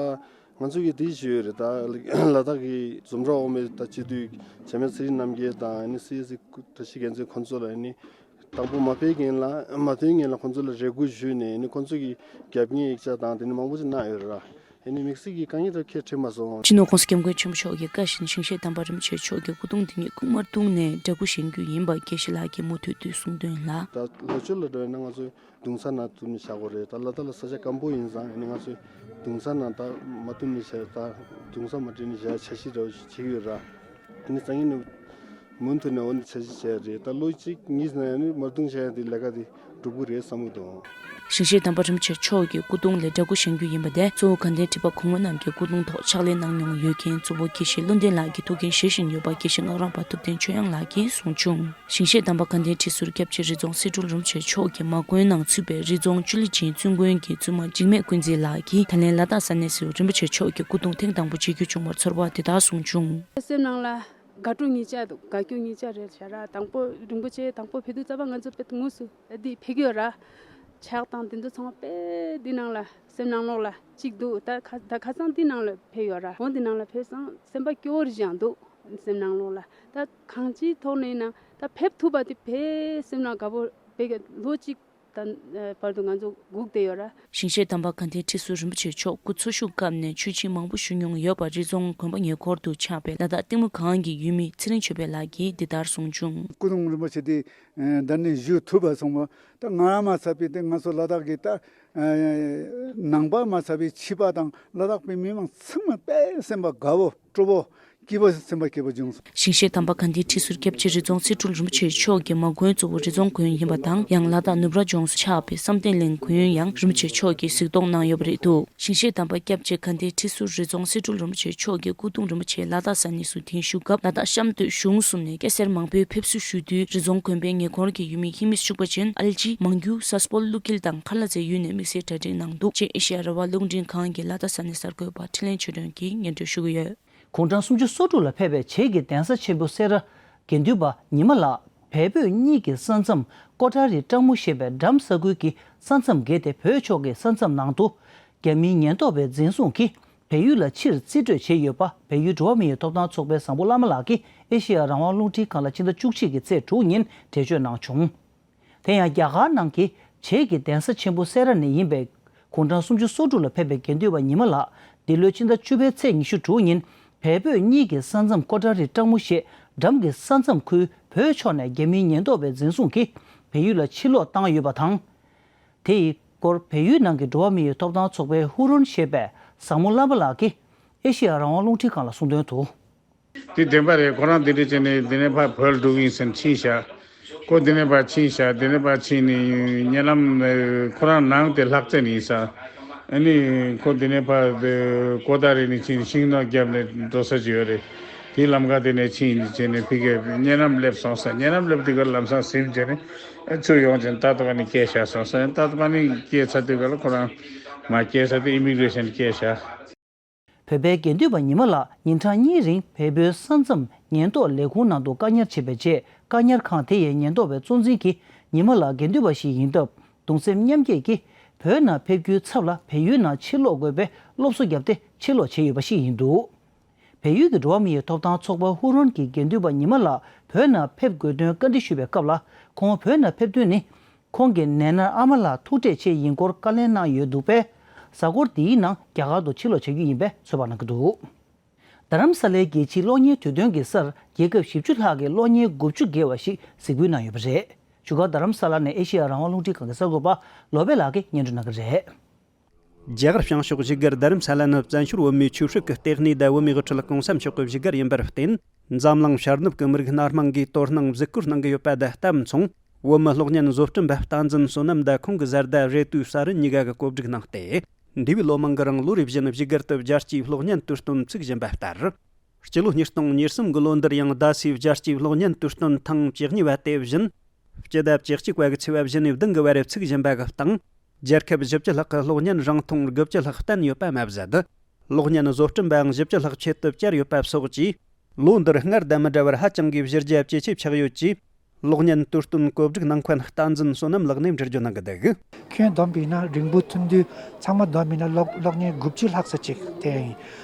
ང་ཚོ་གི་དེ་ཞུ་ཡོད་རེད། ད་ལ་དྭགས་ཀྱི་འཛོམས་གྲྭ་འོག་མའི་ད་སྤྱི་འཐུས་འཇམ་དབྱངས་ཚེ་རིང་རྣམ་རྒྱལ་དང་ཨ་ནི་སི་ཨེ་སི་བཀྲ་ཤིས་རྒྱལ་མཚན་ཁོང་ཚོ་ལ་ཨ་ནི་དང་པོ་མ་ཕེབས་སྔོན་ལ་མ་ཐོན་སྔོན་ལ་ཁོང་ཚོ་ལ་རེ་སྐུལ་ཞུས་ནས་ཨ་ནི་ཁོང་ཚོ་གི་རྒྱབ་གཉེར་ཡིག་ཆ་དང་དེ་ནི་མང་པོ་ཅིག་གནང་ཡོད་རེད། ཨ་ནི་དམིགས་བསལ་གྱི་དཀའ་ངལ་ད་ཁྱད་འཕྲད་མ་སོང་། སྤྱི་ནོར་༸གོང་ས་༸སྐྱབས་མགོན་ཆེན་པོ་མཆོག་གི་བཀའ་བཞིན་ཞིང་གཤེགས་དམ་པ་རིན་པོ་ཆེ་མཆོག་གི་སྐུ་གདུང་འདི་ཉིད་སྐུ་དམར་གདུང་ནས་འདྲ་སྐུ་བཞེངས་རྒྱུ་ཡིན་པ་དགེ་བཤེས་ལགས་ཀྱིས་མུ་མཐུད་དུ་གསུངས་དོན་ལ། ད་ལྷོ་ཕྱོགས་ལ་འགྲོ་ཡ་ན་ང་ཚོས་གདུང་སར་ནང་བཏུབ་ནས་བཞག་དགོས་རེད། ད་ལ་དྭགས་ལ་ས་ཆ་སྐམ་པོ་ཡིན་ཙང་ཨ་ནི་ང་ཚོས་གདུང་སར་ནང་ད་མ་བཏུབ་ནས་བཞག་ད་གདུང་སར་མ་འགྲིལ་ནས་བཞག་འཆར་གཞི་འདྲ་བོ་ཞིག་བྱེད་ཀྱི་ཡོད་ར། ཨ་ནི་སང་ཉིན་ནས་མུ་མཐུད་ནས་འོ་ནི་འཆར་གཞི་བྱས་རེད། ད་ལོ་གཅིག་གཉིས་ནང་ཨ་ནི་མར་གདུང་བྱས་ཡ་དེ་ལས་ཀ་དེ་འགྲུབ་ཀྱི་རེད་བསམ་གྱི་འདུག་ཞིང་གཤེགས་དམ་པ་རིན་པོ་ཆེ་མཆོག་གི་སྐུ་གདུང་ལ་འདྲ་སྐུ་བཞེངས་རྒྱུ་ཡིན་པ་དེ་གཙོ་བོ་དགའ་ལྡན་ཁྲི་པ་གོང་མ་རྣམས་ཀྱི་སྐུ་གདུང་ཐོག་ཕྱག་ལས་གནང་མྱོང་ཡོད་མཁན་གཙོ་བོ་དགེ་བཤེས་བློ་ལྡན་ལགས་ཀྱི་ཐུགས་འགན་བཞེས་བཞིན་ཡོད་པ་དགེ་བཤེས་སྔགས་རམས་པ་ཐུབ་བསྟན་ཆོས་དབྱངས་ལགས་ཀྱིས་གསུངས་བྱུང་། ཞིང་གཤེགས་དམ་པ་དགའ་ལྡན་ཁྲི་ཟུར་སྐྱབས་རྗེ་རི་རྫོང་གསེར་སྤྲུལ་རིན་པོ་ཆེ་མཆོག་གི་མ་དགོན་ནང་ཚུད་པའི་རི་རྫོང་ཅུ་ལི་ཅིན་བཙུན་དགོན་གྱི་བཙུན་མ་འཇིགས་མེད་ཀུན་གཟིགས་ལགས་ཀྱིས་ད་ལན་ལ་དྭགས་ས་གནས་སུ་རིན་པོ་ཆེ་མཆོག་གི་སྐུ་གདུང་ཐེངས་དང་པོ་མཇལ་རྒྱུ་བྱུང་བར་ཚོར་བ་དེ་ལྟར་གསུངས་བྱུང་། སེམས་ནང་ལ་དགའ་སྤྲོ་ངེས་ཅན་འདུག་དགའ་སྐྱོ་ངེས་ཅན་རེད་བྱ་ར། དང་པོ་རིན་པོ་ཆེ་དང་པོ་ཕེབས་དུས་ཙམ་པ་ང་ཚོ་དཔེ་དངོས་སུ་འདི་ཕེབས་ཀྱི་ཡོད་ར། ཕྱག་དང་དེ་ཚོ་ཚང་མ་དཔེ་འདི་ནང་ལ་སེམས་ནང་ལོགས་ལ་གཅིག་འདུག་ད་ཁ་ད་ཁ་སང་འདི་ནང་ལ་ཕེབས་ཡོད་ར། འོ་འདི་ནང་ལ་ཕེབས་སང་སེམས་པ་སྐྱོ་བོ་རེ་ཞིག་འདུག་སེམས་ནང་ལོགས་ལ་ད་གང་ཅིའི་ཐོག་ནས་ཡིན་ན་ད་ཕེབས་ཐུབ་པ་དེ་དཔེ་སེམས་ནང་དགའ་པོ་དཔེ་ལོ་གཅིག་ད་བར་དུ་ང་ཚོ་སྒུག་བསྡད་ཡོད་ར། ཞིང་གཤེགས་དམ་པ་དགའ་ལྡན་ཁྲི་ཟུར་རིན་པོ་ཆེ་མཆོག་སྐུ་འཚོ་བཞུགས་སྐབས་ནས་ཆོས་ཆེན་མང་པོ་ཞུ་མྱོང་ཡོད་པ་རི་རྫོང་དགོན་པ་ཉེ་འཁོར་དུ་ཆགས་པའི་ལ་དྭགས་ལྟད་མོ་སྒང་གི་ཡུལ་མི་ཚེ་རིང་ཆོས་འཕེལ་ལགས་ཀྱིས་འདི་ལྟར་གསུངས་བྱུང་། སྐུ་གདུང་རིན་པོ་ཆེ་དེ་ཨ་འདི་ནས་བཞུགས་ཐུབ་པ་སོང་བ་ད་ང་མ་ཚད་པའི་དེ་ང་ཚོ་ལ་དྭགས་ཀྱི་ད་ཨ་ནང་པ་མ་ཚད་པའི་ཕྱི་པ་དང་ལ་དྭགས་པའི་མི་མང་ཚང་མ་དཔེ་སེམས་པ་དགའ་བོ་སྤྲོ་བོ་སྐྱིད་པོ་སེམས་པ་སྐྱིད་པོ་བྱུང་སོང་། ཞིང་གཤེགས་དམ་པ་དགའ་ལྡན་ཁྲི་ཟུར་སྐྱབས་རྗེ་རི་རྫོང་གསེར་སྤྲུལ་རིན་པོ་ཆེ་མཆོག་གི་མ་དགོན་གཙོ་བོ་རི་རྫོང་དགོན་ཡིན་པ་དང་ཡང་ལ་དྭགས་ནུབ་ར་ལྗོངས་སུ་ཆགས་པའི་བསམ་གཏན་གླིང་དགོན་ཡང་རིན་པོ་ཆེ་མཆོག་གིས་གཟིགས་རྟོག་གནང་ཡོད་པ་རེད་འདུག་ཞིང་གཤེགས་དམ་པ་སྐྱབས་རྗེ་དགའ་ལྡན་ཁྲི་ཟུར་རི་རྫོང་གསེར་སྤྲུལ་རིན་པོ་ཆེ་མཆོག་གི་སྐུ་གདུང་རིན་པོ་ཆེ་ལ་དྭགས་ས་གནས་སུ་གདན་ཞུ་སྐབས་ལ་དྭགས་གཤམ་སྟོད་གཞུང་གསུམ་ནས་སྐྱ་སེར་མང་པོས་ཕེབས་བསུ་ཞུ་དུས་རི་རྫོང་དགོན་པའི་ཉེ་འཁོར་གྱི་ཡུལ་མི་ཧི་མི་ཤུག་པ་ཅན་ཨལ་ཅི་མང་རྒྱུ་ས་སྤོལ་ཀླུ་འཁྱིལ་དང་ཁ་ལ་ཛའི་ཡུལ་ནས་དམིགས་བསལ་གྲ་སྒྲིག་གནང་འདུག་ཅེས་ཨེ་ཤེ་ཡ་རང་དབང་རླུང་འཕྲིན་ཁང་གི་ལ་དྭགས་ས་གནས་གསར་འགོད་པ་འཕྲིན་ལས་ཆོས་སྒྲོན་གྱིས་སྙན་སྒྲོན་ཞུ་གི་ཡོད། དགུང་གྲངས་སུམ་ཅུ་སོ་དྲུག་ལ་ཕེབས་པའི་བྱེས་ཀྱི་གདན་ས་ཆེན་པོ་སེ་ར་དགེ་འདུན་པ་ཉི་མ་ལགས་བལ་བོད་གཉིས་ཀྱི་ས་མཚམས་ཀོ་ཊ་རི་སྤྲང་མོ་ཞེས་པའི་འགྲམ་ས་ཁུལ་གྱི་ས་མཚམས་བརྒལ་ཏེ་བོད་ཕྱོགས་ཀྱི་ས་མཚམས་ནང་དུ་རྒྱ་མིའི་ཉེན་རྟོག་པའི་འཛིན་བཟུང་གིས་བལ་ཡུལ་ལ་ཕྱིར་རྩིས་སྤྲོད་བྱས་ཡོད་པ་བལ་ཡུལ་འགྲོ་བ་མིའི་ཐོབ་ཐང་ཚོགས་པའི་བཟང་པོ་བླ་མ་ལགས་ཀྱིས་ཨེ་ཤེ་ཡ་རང་དབང་རླུང་འཕྲིན་ཁང་ལ་ཕྱི་ཟླ་བཅུ་གཅིག་གི་ཚེས་དྲུག་ཉིན་འགྲེལ་བརྗོད་གནང་བྱུང་། དེ་ཡང་རྒྱ་གར་ནང་གི་བྱེས་ཀྱི་གདན་ས་ཆེན་པོ་སེ་ར་ནས་ཡིན་པའི་དགུང་གྲངས་སུམ་ཅུ་སོ་དྲུག་ལ་ཕེབས་པའི་དགེ་འདུན་པ་ཉི་མ་ལགས་འདི་ལོའི་ཕྱི་ཟླ་བཅུ་པའི་ཚེས་ཉི་ཤུ་དྲུག་ཉིན་བལ་བོད་གཉིས་ཀྱི་ས་མཚམས་ཀོ་ཊ་རི་སྤྲང་མོ་ཞེས་འགྲམ་གྱི་ས་མཚམས་ཁུལ་བོད་ཕྱོགས་ནས་རྒྱ་མིའི་ཉེན་རྟོག་པའི་འཛིན་བཟུང་གིས་བལ་ཡུལ་ལ་ཕྱིར་ལོག་བཏང་ཡོད་པ་དང་། དེ་ཡི་སྐོར་བལ་ཡུལ་ནང་གི་འགྲོ་བ་མིའི་ཐོབ་ཐང་ཚོགས་པའི་ཧུ་རོན་ཞེས་པའི་བཟང་མོ་བླ་མ་ལགས་ཀྱིས་ཨེ་ཤེ་ཡ་རང་དབང་རླུང་འཕྲིན་ཁང་ལ་གསུངས་དོན་དུ། དེ་བདེན་པ་རེད། ཁོ་རང་འདི་འདྲ་བྱས་ནས་འདི་ནས་ཕར་བོད་འགྲོ་གི་ཡིན་ཟེར་ཕྱིན་ཤག་ཁོ་འདི་ནས་ཕར་ཕྱིན་ཤག་འདི་ནས་ཕར་ཕྱིན་ནས་ཉེ་ལམ་ཁོ་རང་ནང་དེ་ལྷག་བཙན་ཡིན་ས། ཨ་ནི་ཁོ་འདི་ནས་ཕར་ཀོ་ཏ་རི་ནས་ཕྱིན་ཤིང་ནགས་རྒྱབ་ནས་འགྲོ་ས་ཅིག་ཡོད་རེད། དེའི་ལམ་ཁ་དེ་ནས་ཕྱིན་བྱས་ནས་ཕ་གིར་ཉེ་ལམ་སླེབས་སོང་ས། ཉེ་ལམ་སླེབས་དུས་ཀ་ལམ་སང་ཟིན་བྱས་ནས་ཚུར་ཡོང་བྱས་ནས་ཏག་ཏག་ནས་སྐྱེལ་བཞག་སོང་ས། ཏག་ཏག་ནས་སྐྱེལ་ཚར་དུས་ཀ་ལ་ཁོ་རང་མ་སྐྱེལ་ས་དེ་ཨི་མི་གྷི་རེ་ཤན་སྐྱེལ་བཞག་བོད་པའི་དགེ་འདུན་པ་ཉི་མ་ལགས་ཉིན་གྲངས་གཉིས་རིང་བལ་བོད་ས་མཚམས་ཉེན་རྟོག་ལས་ཁུངས་ནང་དུ་བཀག་ཉར་བྱས་པའི་རྗེས། བཀག་ཉར་ཁང་དེ་ཡི་ཉེན་རྟོག་པའི་གཙོ་འཛིན་གྱིས་ཉི་མ་ལགས་དགེ་འདུན་པ་ཞིག་ཡིན་སྟབས་གདུང་སེམས་མཉམ་སྐྱེད་ཀྱིས་ བོད་ནང་ཕེབས་རྒྱུའི་ཚབ་ལ་བལ་ཡུལ་ནང་ཕྱིར་ལོག་དགོས་པའི་སློབ་གསོ་བརྒྱབ་སྟེ་ཕྱིར་ལོག་བྱས་ཡོད་པ་ཞིག་ཡིན་འདུག་བལ་ཡུལ་གྱི་འགྲོ་བ་མིའི་ཐོབ་ཐང་ཚོགས་པ་ཧུ་རོན་གྱི་དགེ་འདུན་པ་ཉི་མ་ལགས་བོད་ནང་ཕེབས་དགོས་དོན་བཀའ་འདྲི་ཞུས་པའི་སྐབས་ལ། ཁོང་བོད་ནང་ཕེབས་དོན་ནི། ཁོང་གི་ནད་མནར་ཨ་མ་ལགས་ཐུག་འཕྲད་ཆེད་ཡིན་སྐོར་བཀའ་ལན་གནང་ཡོད་འདུག་པས། གཟའ་འཁོར་འདིའི་ནང་རྒྱ་གར་དུ་ཕྱིར་ལོག་བྱ་རྒྱུ་ཡིན་པའི་ཚོད་དཔག་གནང་གི་འདུག་རྡ་རམ་ས་ལའི་རྒྱལ་སྤྱིའི་གློག་བརྙན་དུས་སྟོན་གྱི་སར། རྒྱལ་ཁབ་བཞི་བཅུ་ལྷག་གི་གློག་བརྙན་དགུ་བཅུ་བརྒལ་བ་ཞིག་གཟིགས་འབུལ་གནང་ཡོད་པ་རེད། བཞུགས་སྒར་རྡ་རམ་ས་ལ་ནས་ཨེ་ཤེ་ཡ་རང་དབང་རླུང་འཕྲིན་ཁང་གི་གསར་འགོད་པ་ལོ་པེ་ལགས་ཀྱིས་སྙན་སྒྲོན་གནང་གི་རེད། རྒྱ་གར་བྱང་ཕྱོགས་བཞུགས་སྒར་རྡ་རམ་ས་ལ་ནི་བཙན་བྱོལ་བོད་མིའི་ཆོས་སྲིད་ཀྱི་ལྟེ་གནས་དང་བོད་མིའི་དབུ་ཁྲིད་གོང་ས་མཆོག་གི་བཞུགས་སྒར་ཡིན་པར་བརྟེན། འཛམ་གླིང་ཤར་ནུབ་ཀྱི་མི་རིགས་སྣ་མང་གིས་དོ་སྣང་གཟིགས་སྐོར་གནང་གི་ཡོད་པ་དང་སྟབས་མཚུངས། བོད་མི་གློག་བརྙན་བཟོ་སྐྲུན་པ་བསྟན་འཛིན་བསོད་ནམས་དང་ཁོང་གི་བཟའ་ཟླ་རེ་ཏུའུ་ས་རུན་གཉིས་ཀ་གིས་གོ་སྒྲིག་གནང་སྟེ། འདས་པའི་ལོ་མང་གི་རིང་ལོ་རེ་བཞིན་བཞུགས་སྒར་དུ་རྒྱལ་སྤྱིའི་གློག་བརྙན་དུས་སྟོན་ཚུགས་བཞིན་པ་ལྟར། སྤྱི་ལོ་ཉིས་སྟོང་ཉེར་གསུམ་གྱི་ལོ་འདིར་ཡང་རྡ་སའི་རྒྱལ་སྤྱིའི་གློག་བརྙན་དུས་སྟོན་ཐེངས་བཅུ་གཉིས་པ་དེ་བཞིན། སྤྱི་ཟླ་བཅུ་གཅིག་པ་གི་ཚེས་པ་བཞི་ནས་བདུན་གྱི་བར་ཚུགས་བཞིན་པ་གི་སྟེང་། རྒྱལ་ཁབ་བཞི་བཅུ་ལྷག་གི་གློག་བརྙན་རིང་ཐུང་དགུ་བཅུ་ལྷག་བསྟན་ཡོད་པ་མ་ཟད། གློག་བརྙན་བཟོ་སྐྲུན་པའང་བཞི་བཅུ་ལྷག་ཆེད་དུ་བཅར་ཡོད་པ་སོགས་ཀྱིས། ལོ་འདིར་སྔར་དང་མི་འདྲ་བར་ཧ་ཅང་གི་གཞི་རྒྱ་ཇེ་ཆེ་ཆགས་ཡོད་ཅེས། གློག་བརྙན་དུས་སྟོན་གོ་སྒྲིག་གནང་མཁན་བསྟན་འཛིན་བསོད་ནམས་ལགས་ནས་འགྲེལ་བརྗོད་གནང་གི་འདུག་ཁྱོན་བསྡོམས་པ་ཡིན་ན་རིང་པོ་ཐུང་དུས་ཚང་མ་བསྡོམས་པ་ཡིན་ན་གློག་གློག་བརྙན་དགུ་བཅུ་ལྷག་ཙམ་ཅིག་བསྟན་ཡིན།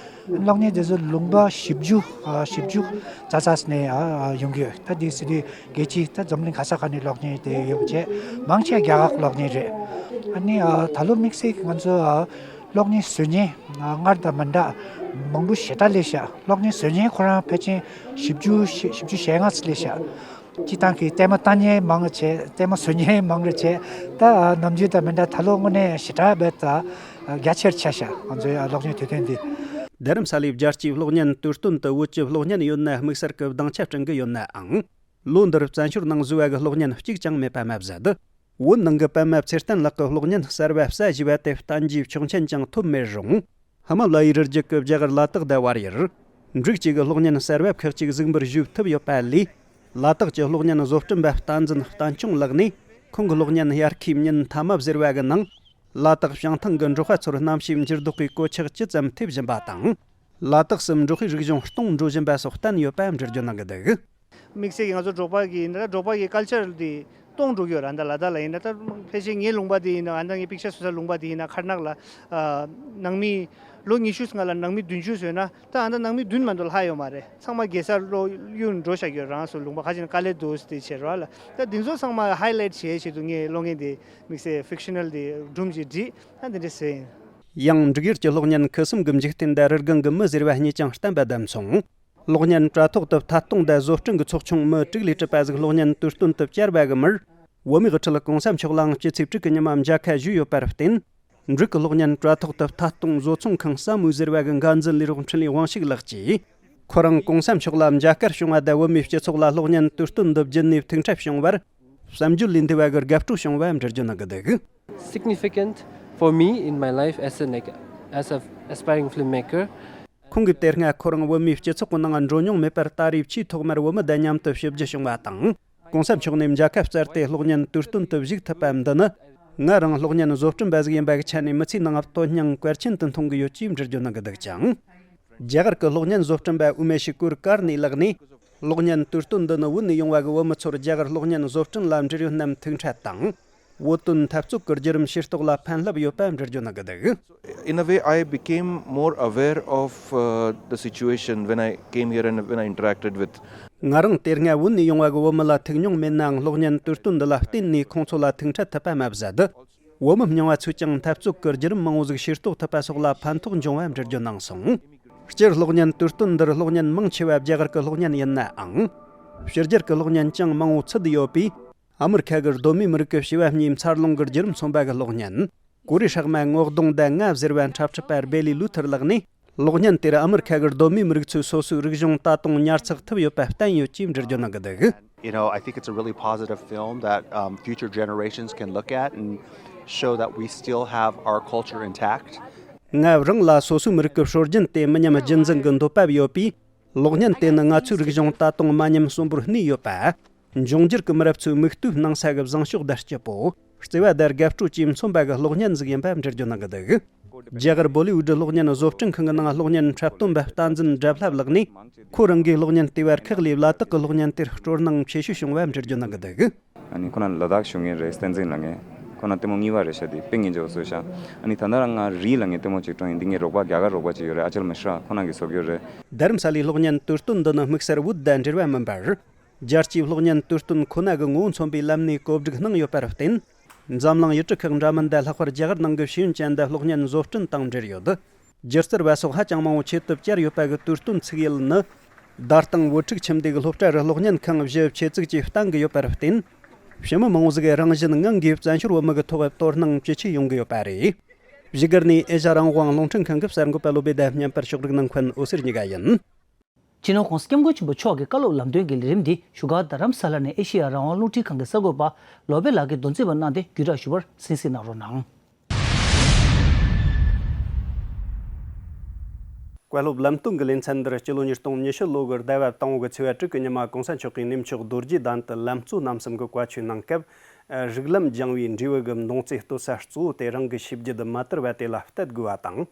གློག་བརྙན་དེ་ཚོ་ལུང་པ་བཞི་བཅུ་ཨ་བཞི་བཅུ་རྩ་ཚ་ནས་ཨ་ཨ་ཡོང་གི་ཡོད། ད་དེ་སྲིད་དུས་རྒྱལ་སྤྱིའི་ད་འཛམ་གླིང་ག་ས་ག་ནས་གློག་བརྙན་དེ་ཡོད་པ་བྱས། མང་ཆེ་རྒྱ་གར་གློག་བརྙན་རེད། ཨ་ནི་ཨ་ད་ལོ་དམིགས་བསལ་གྱི་ང་ཚོ་ཨ་གློག་བརྙན་བཟོ་མཁན་ཨ་སྔར་དང་མི་འདྲ་མང་པོ་ཞེ་དྲག་སླེབས་ཤག་གློག་བརྙན་བཟོ་མཁན་ཁོ་རང་ཕལ་ཆེར་བཞི་བཅུ་ཞེ་བཞི་བཅུ་ཞེ་ལྔ་ཙམ་སླེབས་ཤག་སྤྱིར་བཏང་གི་ལྟད་མོ་ལྟ་མཁན་མང་རུ་བྱས། ལྟད་མོ་བཟོ་མཁན་མང་རུ་བྱས། ད་ནམ་རྒྱུན་དང་མི་འདྲ་ད་ལོ་དངོས་གནས་ཞེ་དྲག་རྦད་དེ་རྒྱ་ཆེར་ཆགས་ཤག་ང་ཚོའི་གློག་བརྙན་དུས་སྟོན་འདི། རྡ་རམ་ས་ལའི་རྒྱལ་སྤྱིའི་གློག་བརྙན་དུས་སྟོན་དུ་བོད་ཀྱི་གློག་བརྙན་ཡོད་ན་དམིགས་བསལ་གྱི་སྡིངས་ཆ་བསྐྲུན་གྱི་ཡོད་ནའང་། ལོ་འདིར་བཙན་བྱོལ་ནང་བཟོས་པ་གི་གློག་བརྙན་གཅིག་ཀྱང་མེད་པ་མ་ཟད། བོད་ནང་གི་པདྨ་ཚེ་བརྟན་ལགས་ཀྱི་གློག་བརྙན་གསར་བ་གསལ་བཞེས་པ་དེ་བསྟན་རྒྱུའི་ཆོག་མཆན་ཀྱང་ཐོབ་མེད་རུང་། ཧི་མ་ལ་ཡའི་རི་རྒྱུད་ཀྱི་རྒྱ་གར་ལ་དྭགས་དང་བལ་ཡུལ། འབྲུག་བཅས་ཀྱི་གློག་བརྙན་གསར་བ་ཁག་ཅིག་གཟིགས་འབུལ་ཞུས་ཐུབ་ཡོད་པ་ལས། ལ་དྭགས་ཀྱི་གློག་བརྙན་བཟོ་སྐྲུན་པ་བསྟན་འཛིན་བསྟན་སྐྱོང་ལགས་ནས། ཁོང་གི་གློག་བརྙན་དབྱར་ཁའི་ཉིན་མཐའ་མ་ཟེར་བ་གི་ནང་། ལ་དྭགས་བྱང་ཐང་གི་འབྲོག་པ་ཚོར་གནམ་གཤིས་འགྱུར་ལྡོག་གི་གོད་ཆག་ཇི་ཙམ་ཐེབས་བཞིན་པ་དང་། ལ་དྭགས་སུ་འབྲོག་པའི་རིག་གཞུང་སྟོངས་འགྲོ་བཞིན་པ་སོགས་བསྟན་ཡོད་པ་འགྲེལ་བརྗོད་གནང་གི་འདུག་དམིགས་བསལ་གྱིས་ང་ཚོ་འབྲོག་པ་གི་ཡིན་ན་ད་འབྲོག་པ་གི་ཀལ་ཅར་འདི་སྟོངས་འགྲོ་གི་ཡོད་རེད། ད་ལ་དྭགས་ལ་ཡིན་ན་ད་ཕལ་ཆེར་ངའི་ལུང་པ་འདི་ཡིན་ན་ཨ་ད་ངའི་པིག་ཤ་བཟོ་ས་ལུང་པ་འདི་ཡིན་ན་ཁར་ནག་ལ་ཨ་ནང་མི་ལོ་ཉི་ཤུ་སྔ་ལ་ནང་མི་བདུན་ཅུ་བཟོས་ན་ད་ཨ་ད་ནང་མི་བདུན་མ་གཏོགས་ལྷག་ཡོད་མ་རེད། ཚང་མ་རྒྱལ་སར་ལོག་གཡུག་འགྲོ་བཞག་གི་ཡོད། རང་སོ་ལུང་པ་ཁ་ཅིག་ན་ཀ་ལེ་དོས་དེ་བྱེད་རོགས་ལ། ད་འདི་ཚོ་ཚང་མ་ཧའི་ལའིཊ་བྱེད་ཆེད་དུ་ངས་གློག་བརྙན་འདི་དམིགས་བསལ་ཕིག་ཤ་ནལ་འདི་སྒྲུང་ཅིག་བྲིས། ད་འདི་འདྲ་བཟོས་ཡིན། ཡང་འབྲུག་ཡུལ་གྱི་གློག་བརྙན་ཁུ་སིམ་གྱི་འཇིག་རྟེན་དང་རི་སྒང་གི་མི་ཟེར་བ་གཉིས་ཀྱང་བསྟན་པ་དང་མཚུངས། གློག་བརྙན་དྲ་ཐོག་ཏུ་ཐད་གཏོང་དང་བཟོ་སྐྲུན་གྱི་ཚོགས་ཆུང་མི་དྲུག་ལས་གྲུབ་པ་ཟིག་གློག་བརྙན་དུས་སྟོན་དུ་བཅར་བ་གི་མིར། བོད་མིའི་དབུ་ཁྲིད་གོང་ས་མཆོག་ལའང་སྤྱི་ཚེས་དྲུག་གི་ཉི་མ་མཇལ་ཁ་ཞུས་ཡོད་པར་བརྟེན། འབྲུག་གི་གློག་བརྙན་དྲ་ཐོག་ཏུ་ཐད་གཏོང་བཟོ་ཚོང་ཁང་བསམ་བློའི་ཟེར་བ་གི་འགན་འཛིན་ལས་རོགས་འཕྲིན་ལས་དབང་ཕྱུག་ལགས་ཀྱིས། ཁོ་རང་གོང་ས་མཆོག་ལ་མཇལ་ཁ་བྱུང་བ་དང་བོད་མིའི་སྤྱི་ཚོགས་ལ་གློག་བརྙན་དུས་སྟོན་འདི་བརྒྱུད་ནས་ཐུགས་འཕྲད་བྱུང་བར། བསམ་བརྗོད་ལས་འདས་པ་གི་དགའ་སྤྲོ་བྱུང་བ་འགྲེལ་བརྗོད་གནང་གི་འདུག Significant for me in my life as an, as a aspiring filmmaker. ཁོང་གིས་དེ་སྔ་ཁོ་རང་བོད་མིའི་སྤྱི་ཚོགས་ཀྱི་ནང་འགྲོ་མྱོང་མེད་པར་ད་རེས་ཆེས་ཐོག་མར་བོད་མི་དང་མཉམ་དུ་ཞིབ་འཇུག་བྱུང་བ་དང་། གོང་ས་མཆོག་ནས་མཇལ་ཁ་བསྩལ་ཏེ་གློག་བརྙན་དུས་སྟོན་དུ་བཞུགས་ཐུབ་པ་འདི་ནི། ང་རང་གློག་བརྙན་བཟོ་སྐྲུན་པ་ཟིག་ཡིན་པ་གི་ཆ་ནས་མི་ཚེའི་ནང་དོན་སྙིང་གལ་ཆེན་དུ་མཐོང་གི་ཡོད་ཅེས་འགྲེལ་བརྗོད་གནང་གི་འདུག་ཅིང་། རྒྱ་གར་གྱི་གློག་བརྙན་བཟོ་སྐྲུན་པ་ཨུ་མེ་ཤི་ཀུར་ཀར་ནི་ལགས་ནས། གློག་བརྙན་དུས་སྟོན་འདི་ནི་བོད་ནས་ཡོང་བ་གི་བོད་མི་ཚོར་རྒྱ་གར་གློག་བརྙན་བཟོ་སྐྲུན་ལ་འབྲེལ་ཡོད་རྣམས་ཐུགས་འཕྲད་དང་། བོད་དོན་འཐབ་རྩོད་ཀྱི་བརྒྱུད་རིམ་ཤེས་རྟོགས་ལ་ཕན་རླབས་ཡོད་པ་འགྲེལ་བརྗོད་གནང་གི་འདུག In a way, I became more aware of uh, the situation when I came here and when I interacted with. ང་རང་དེ་སྔ་བོད་ནས་ཡོང་བ་གི་བོད་མི་ལ་ཐུག་མྱོང་མེད་ནའང་གློག་བརྙན་དུས་སྟོན་འདི་ལ་བརྟེན་ནས་ཁོང་ཚོ་ལ་ཐུགས་འཕྲད་ཐུབ་པ་མ་ཟད། བོད་མི་རྙིང་བ་ཚོས་ཀྱང་འཐབ་རྩོད་ཀྱི་བརྒྱུད་རིམ་མང་བོ་ཟིག་ཤེས་རྟོགས་ཐུབ་པ་སོགས་ལ་ཕན་ཐོགས་འབྱུང་བ་འགྲེལ་བརྗོད་གནང་སོང་། སྤྱིར་གློག་བརྙན་དུས་སྟོན་འདིར་གློག་བརྙན་མང་ཆེ་བ་རྒྱ་གར་གྱི་གློག་བརྙན་ཡིན་ནའང་། ཕྱི་རྒྱལ་གྱི་གློག་བརྙན་ཀྱང་མང་བོ་ཚུད་ཡོད་པས། ཨ་མི་རི་ཁ་གི་གདོད་མའི་མི་རིགས་ཀྱི་བྱིས་པ་གཉིས་འཚར་ལོངས་ཀྱི་བརྒྱུད་རིམ་མཚོན་པ་གི་གློག་བརྙན། གོ་རེ་ཧྲག་མ་ངོ་གདོང་ཟླ་ལྔ་ཟེར་བ་འཁྲབ་ཁྲིད་པ་སྦེ་ལི་ལུ་ཐར་ལགས་ནས། གློག་བརྙན་དེར་ཨ་མི་རི་ཁ་གི་གདོད་མའི་མི་རིགས་ཚོས་སོ་སོའི་རིག་གཞུང་ད་དུང་ཉར་ཚགས་ཐུབ་ཡོད་པ་བསྟན་ཡོད་ཅེས་འགྲེལ་བརྗོད་གནང་གི་འདུག You know, I think it's a really positive film that um, future generations can look at and show that we still have our culture intact. ང་རང་ལ་སོ་སོའི་མི་རིགས་ཀྱི་སྲོལ་རྒྱུན་དེ་མི་ཉམས་རྒྱུན་འཛིན་གྱི་འདོད་པ་ཡོད་པས། གློག་བརྙན་དེ་ནི་ང་ཚོའི་རིག་གཞུང་ད་དུང་མ་ཉམས་གསོན་པོར་གནས་ཡོད་པ། འབྱུང་འགྱུར་གྱི་མི་རབས་ཚོའི་མིག་ལྟོས་སྣང་ས་གི་བཟང་ཕྱོགས་དང་སྐྱིད་པོ། བརྩེ་བ་དང་དགའ་སྤྲོ་བཅས་མཚོན་པ་གི་གློག་བརྙན་ཟིག་ཡིན་པ་འགྲེལ་བརྗོད་གནང་གི་འདུག་རྒྱ་གར་བོ་ལི་ཝུད་གློག་བརྙན་བཟོ་སྐྲུན་ཁང་གི་ནང་གློག་བརྙན་འཁྲབ་སྟོན་པ་བསྟན་འཛིན་བྲག་ལྷ་ལགས་ནས། ཁོ་རང་གིས་གློག་བརྙན་ལྟེ་བ་ཁག་ལས་ལ་དྭགས་ཀྱི་གློག་བརྙན་དེར་སྤྲོ་སྣང་ཆེ་ཤོས་བྱུང་བ་འགྲེལ་བརྗོད་གནང་གི་འདུག་ཨ་ནི་ཁོ་ན་ལ་དྭགས་བྱུང་མཁན་རེད། བསྟན་འཛིན་ལགས་ངས། ཁོ་ན་ལྟད་མོ་གཉིས་པ་རེད་ཤག་དེ་དཔེ་ངན་ཅོ་བཟོས་ཤག་ཨ་ནི་ད་ལྟ་རང་ང་རི་ལ་ངས་ལྟད་མོ་ཅིག་སྤྲོ་ཡིན། འདི་ངའི་རོགས་པ་རྒྱ་གར་རོགས་པ་ཅིག་ཡོད་རེད། ཨ་ཅལ་མི་ཤྲ་ཁོ་ན་གིས་བཟོ་གི་ཡོད་རེད། རྡ་རམ་ས་ལའི་གློག་བརྙན་དུས་སྟོན་འདི་ནི་དམིགས་བསལ་བོད་དང་འབྲེལ་བ་མིན་པར། རྒྱལ་སྤྱིའི་གློག་བརྙན་དུས་སྟོན་ཁོ་ན་གི་ངོ་བོ་མཚོན་པའི་ལམ་ནས་གོ་སྒྲིག་གནང་ཡོད་པར་བརྟེན། འཛམ་གླིང་ཡུལ་གྲུ་ཁག་འདྲ་མིན་དང་ལྷག་པར་རྒྱ་གར་ནང་གི་ཤེས་ཡོན་ཅན་དང་གློག་བརྙན་བཟོ་སྐྲུན་དང་འབྲེལ་ཡོད། སྒྱུ་རྩལ་བ་སོགས་ཧ་ཅང་མང་བོ་ཆེད་དུ་བཅར་ཡོད་པ་གི་དུས་སྟོན་ཚིག་ཡུལ་ནི། དར་སྟེང་བོད་ཕྲུག་ཁྱིམ་སྡེ་གི་སློབ་གྲྭ་རུ་གློག་བརྙན་ཁང་བཞི་ཆེད་བཙུགས་ཀྱིས་བཏང་གི་ཡོད་པར་བརྟེན། ཕྱི་མི་མང་བོ་ཟིག་གིས་རང་བཞིན་ངང་གིས་བཙན་བྱོལ་བོད་མི་གི་ཐོག་དོ་སྣང་ཇེ་ཆེ་ཡོང་གི་ཡོད་པ་རེད། བཞུགས་སྒར་ནས་ཨེ་ཤ་རང་དབང་རླུང་འཕྲིན་ཁང་གི་གསར་འགོད་པ་བློ་བྷེ་དང་མཉམ་པར་ཕྱོགས་སྒྲིག་གནང་མཁན་འོད་ཟེར་གཉིས་ཀ་ཡིན། སྤྱི་ནོར་༸གོང་ས་༸སྐྱབས་མགོན་ཆེན་པོ་མཆོག་གི་བཀའ་སློབ་ལམ་སྟོན་གྱི་ལས་རིམ་འདི་བཞུགས་སྒར་རྡ་རམ་ས་ལ་ནས་ཨེ་ཤེ་ཡ་རང་དབང་རླུང་འཕྲིན་ཁང་གི་གསར་འགོད་པ་བློ་བྷེ་ལགས་ཀྱིས་མདོ་འཛིན་པ་གནང་སྟེ་བརྒྱུད་བསྒྲགས་ཞུ་བར་གསན་གཟིགས་གནང་རོགས་གནང་། བཀའ་སློབ་ལམ་སྟོན་གྱི་ལེ་ཚན་འདིར་སྤྱི་ལོ་ཉིས་སྟོང་ཉི་ཤུ་ལོ་གི་ཟླ་བ་དང་པོ་གི་ཚེས་པ་དྲུག་གི་ཉི་མ་༸གོང་ས་མཆོག་གིས་གནས་མཆོག་རྡོ་རྗེ་གདན་དུ་ལམ་གཙོ་རྣམ་གསུམ་གྱི་བཀའ་ཆོས་གནང་སྐབས། རིགས་ལམ་སྦྱང་བའི་འབྲས་བུ་གི་མདུང་རྩེ་གཏོད་ས་གཙོ་བོ་དེ་རང་གི་ཤེས་རྒྱུད་མ་དར་བ་དེ་ལ་གཏད་དགོས་པ་དང་།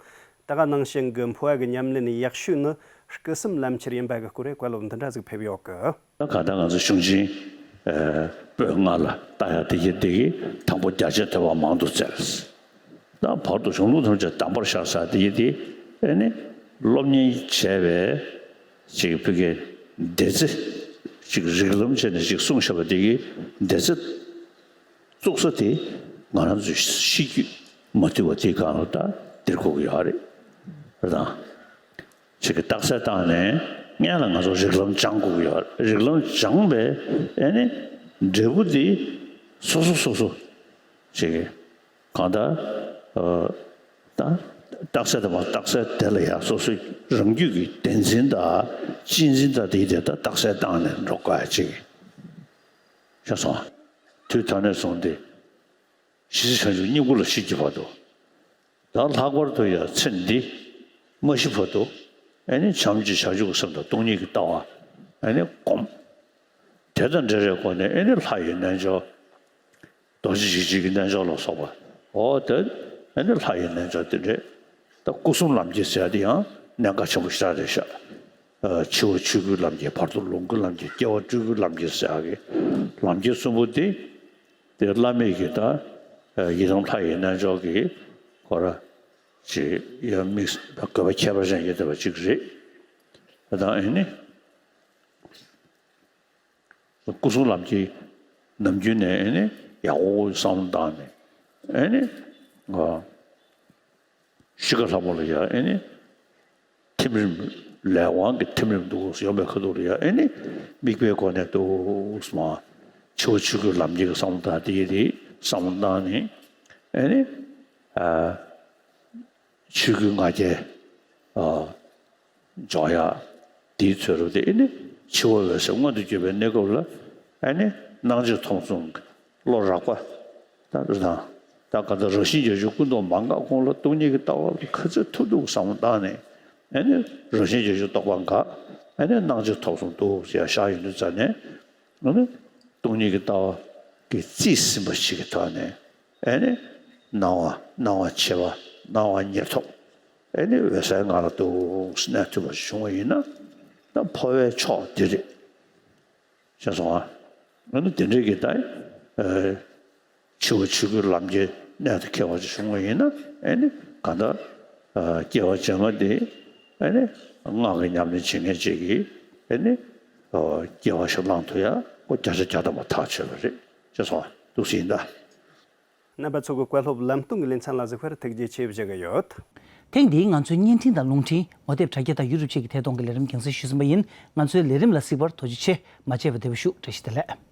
ད་ག་ནང་བཞིན་གྱི་འཕོ་བ་གི་ཉམས་ལེན་ཡག་ཤོས་ནི་སྐུ་གསུམ་ལམ་ཁྱེར་ཡིན་པ་གི་སྐོར་བཀའ་སློབ་འདི་འདྲ་ཟིག་ཕེབས་ཡོད་གི། ད་ག་ད་ང་ཚོ་གཞུང་ཆེན་པོད་ལྔ་ལ་ལྟ་ཡག་དེ་ཡི་དེ་གི་དང་པོ་རྒྱ་ཆེར་ཐེ་བ་མང་དུ་བཙལ། ད་བར་དུ་གཞུང་ལུགས་ཐམས་ཅད་གདམས་པར་ཤར་ས་དེ་ཡི་དེ་ཨེ་ནི་སློབ་གཉེར་བྱས་པའི་ཅིག་བོད་ཀྱི་སྡེ་རྩེ་ཅིག་རིགས་ལམ་བྱས་ནས་ཅིག་གསུངས་བཞག་པ་དེ་གི་སྡེ་རྩེ། བཙུགས་ས་དེ་ང་རང་ཚོའི་གཤིས་རྒྱུད་མ་དུལ་བ་དེའི་སྒང་ལ་ད་འདིར་དགོས་ཀྱི་ཡོད་རེད། རེད་དང་། ཅིག་གི་རྟགས་གསལ་བཏང་ནས་སྔོན་ལ་ང་ཚོ་རིགས་ལམ་སྦྱང་དགོས་ཀྱི་ཡོད་རེད། རིགས་ལམ་སྦྱངས་པའི་ཨེ་ནི་འབྲས་བུ་དེ་སོ་སོ་སོ་སོ་ཅིག་གི་གང་ལྟར་ད་རྟགས་གསལ་དང་མ་རྟགས་གསལ་དེ་ལ་ཡང་སོ་སོའི་རང་རྒྱུད་ཀྱི་བདེན་འཛིན་དང་གཅེས་འཛིན་དང་དེའི་དེ་ད་རྟགས་གསལ་བཏང་ནས་འགྲོ་དགོས་ཡ་ཅིག་ཤེས་སོང་། དུས་ད་ནས་བཟུང་སྟེ། གཞི་བྱང་ཆུབ་སྙིང་པོ་ལ་ཤེས་ཀྱི་བར་དུ། ད་ལྷག་པར་དུ་ཡང་ཚེ་འདི་མ་ཤི་བར་དུ། ཨེ་ནི་བྱམས་ཀྱི་བྱང་ཆུབ་ཀྱི་སེམས་དང་སྟོང་ཉིད་ཀྱི་ལྟ་བ། ཨེ་ནི་སྒོམ། དེ་དང་འབྲེལ་བའི་སྒོ་ནས་ཨེ་ནི་ལྷ་ཡི་རྣལ་འབྱོར། རྡོ་རྗེ་འཇིགས་བྱེད་ཀྱི་རྣལ་འབྱོར་ལ་སོགས་པ། འོ་དེ་ཨེ་ནི་ལྷ་ཡི་རྣལ་འབྱོར་དེ་འདྲས། ད་སྐུ་གསུམ་ལམ་གྱི་ཟེར་ཡ་དེ་ཡང་གནད་འགག་ཆེན་པོ་ཞེ་དྲག་རེད་ཤག་འཆི་བ་ཆོས་སྐུའི་ལམ་གྱི་བར་དོ་ལོངས་སྐུའི་ལམ་གྱི་སྐྱེ་བ་སྤྲུལ་སྐུའི་ལམ་གྱི་ཟེར་ཡ་གི་ལམ་གྱི་གསུམ་པོ་དེ། དེ་བླ་མེད་ཀྱི་ད་ཡི་དམ་ལྷ་ཡི་རྣལ་འབྱོར་གྱི་ཁོ་ར་ཅིག་ཡང་དམིགས་དགོས་པ་ཁྱད་པར་ཅན་ཡོད་བསྡད་པ་ཅིག་རེད། ད་ཨེ་ནི་སྐུ་གསུམ་ལམ་གྱི་ནམ་རྒྱུན་ནས་ཨེ་ནི་ཡག་པོ་བསམ་བློ་བཏང་ནས་ཨེ་ནི་ཨ། གཤིས་ཀ་ལྷ་མོ་ལ་ཡ་ཨེ་ནི་ཐིམ་རིམ་ལས་དབང་གི་ཐིམ་རིམ་འདུག་ཡོང་བའི་ཁ་ཐུག་ལ་ཡ་ཨེ་ནི་དམིགས་པའི་སྒོ་ནས་འདུག་སྨ། འཆི་བ་ཆོས་སྐུའི་ལམ་གྱི་བསམ་བློ་བཏང་དེ་ཡི་རེད་བསམ་བློ་བཏང་ནས་ཨེ་ནི་ཨ། ཆོས་སྐུའི་ང་རྒྱལ་ཨ། འཇོག་ཡག་དེའི་ཚོད་རུ་དེ་ཨེ་ནི་འཆི་བ་འོད་གསལ་མངོན་དུ་གྱུར་པའི་གནས་སྐབས་ལ་ཨེ་ནི་སྣང་མཆེད་ཐོབ་གསུམ་གྱི་བློ་རགས་པ་ད་རེད་དང་། ད་ག་ད་རང་བཞིན་བརྒྱད་ཅུ་ཀུན་རྟོག་མ་འགགས་གོང་ལ་སྟོང་ཉིད་ཀྱི་ལྟ་བ་ལ་ག་ཚོད་ཐུབ་ཐུབ་བསམ་བློ་བཏང་ནས་ཨེ་ནི་རང་བཞིན་བརྒྱད་ཅུ་རྟོགས་པ་འགགས་ཨེ་ནི་སྣང་མཆེད་ཐོབ་གསུམ་འདུག་ཟེར་བཞག་ཡོད་དུས་ཙ་ནས་ཨེ་ནི་སྟོང་ཉིད་ཀྱི་ལྟ་བ་གི་རྩིས་ཟིན་པ་ཞིག་གི་ཐོག་ནས་ཨེ་ནི་སྣང་བ་སྣང་བ་མཆེད་པ་སྣང་བ་ཉེར་ཐོབ། ཨེ་ནི་འོད་གསལ་ངང་ལ་འདུག་གནས་ཐུབ་པ་བྱུང་བ་ཡིན་ན་ད་འཕོ་བའི་མཆོག་འདི་རེད། ཤེས་སོང་ཨ། ཨེ་ནི་དེ་འདྲའི་གི་ད་ཨེ་འཆི་བ་ཆོས་སྐུའི་ལམ་གྱི་གནད་དུ་འཁེལ་བ་ཅིག་བྱུང་བ་ཡིན་ན་ཨེ་ནི་གང་ལྟར་ཨ་སྐྱེ་བ་རྗེས་མ་དེ་ཨེ་ནི་སྔགས་ཀྱི་ཉམས་ལེན་བྱེད་མཁན་ཅིག་གིས་ཨེ་ནི་ཨ་སྐྱེ་བ་ཞིག་བླང་ཐུབ་ཡ་ཁོ་བརྒྱ་ཆ་བརྒྱ་ཐམ་པ་ཐག་ཆོད་པ་རེད། ཤེས་སོང་ཨ། འདུག་སེ་ཡིན་ད། རྣམ་པ་ཚོ་གི་བཀའ་སློབ་ལམ་སྟོན་གྱི་ལེ་ཚན་ལ་གཟིགས་པར་ཐུགས་རྗེ་ཆེ་ཞུ་གི་ཡོད། ཐེངས་འདིའི་ང་ཚོའི་བརྙན་འཕྲིན་དང་རླུང་འཕྲིན། ངོ་དེབ་དྲ་རྒྱ་དང་ཡུ་ཊུབ་བཅས་ཀྱི་ཐད་གཏོང་གི་ལས་རིམ་རྒྱང་སྲིང་ཞུས་ཟིན་པ་ཡིན། ང་ཚོའི་ལས་རིམ་ལ་གཟིགས་པར་ཐུགས་རྗེ་ཆེ། མ་བརྗེད་པར་བདེ་པོ་བཞུགས། བཀྲ་ཤིས་བདེ་ལེགས།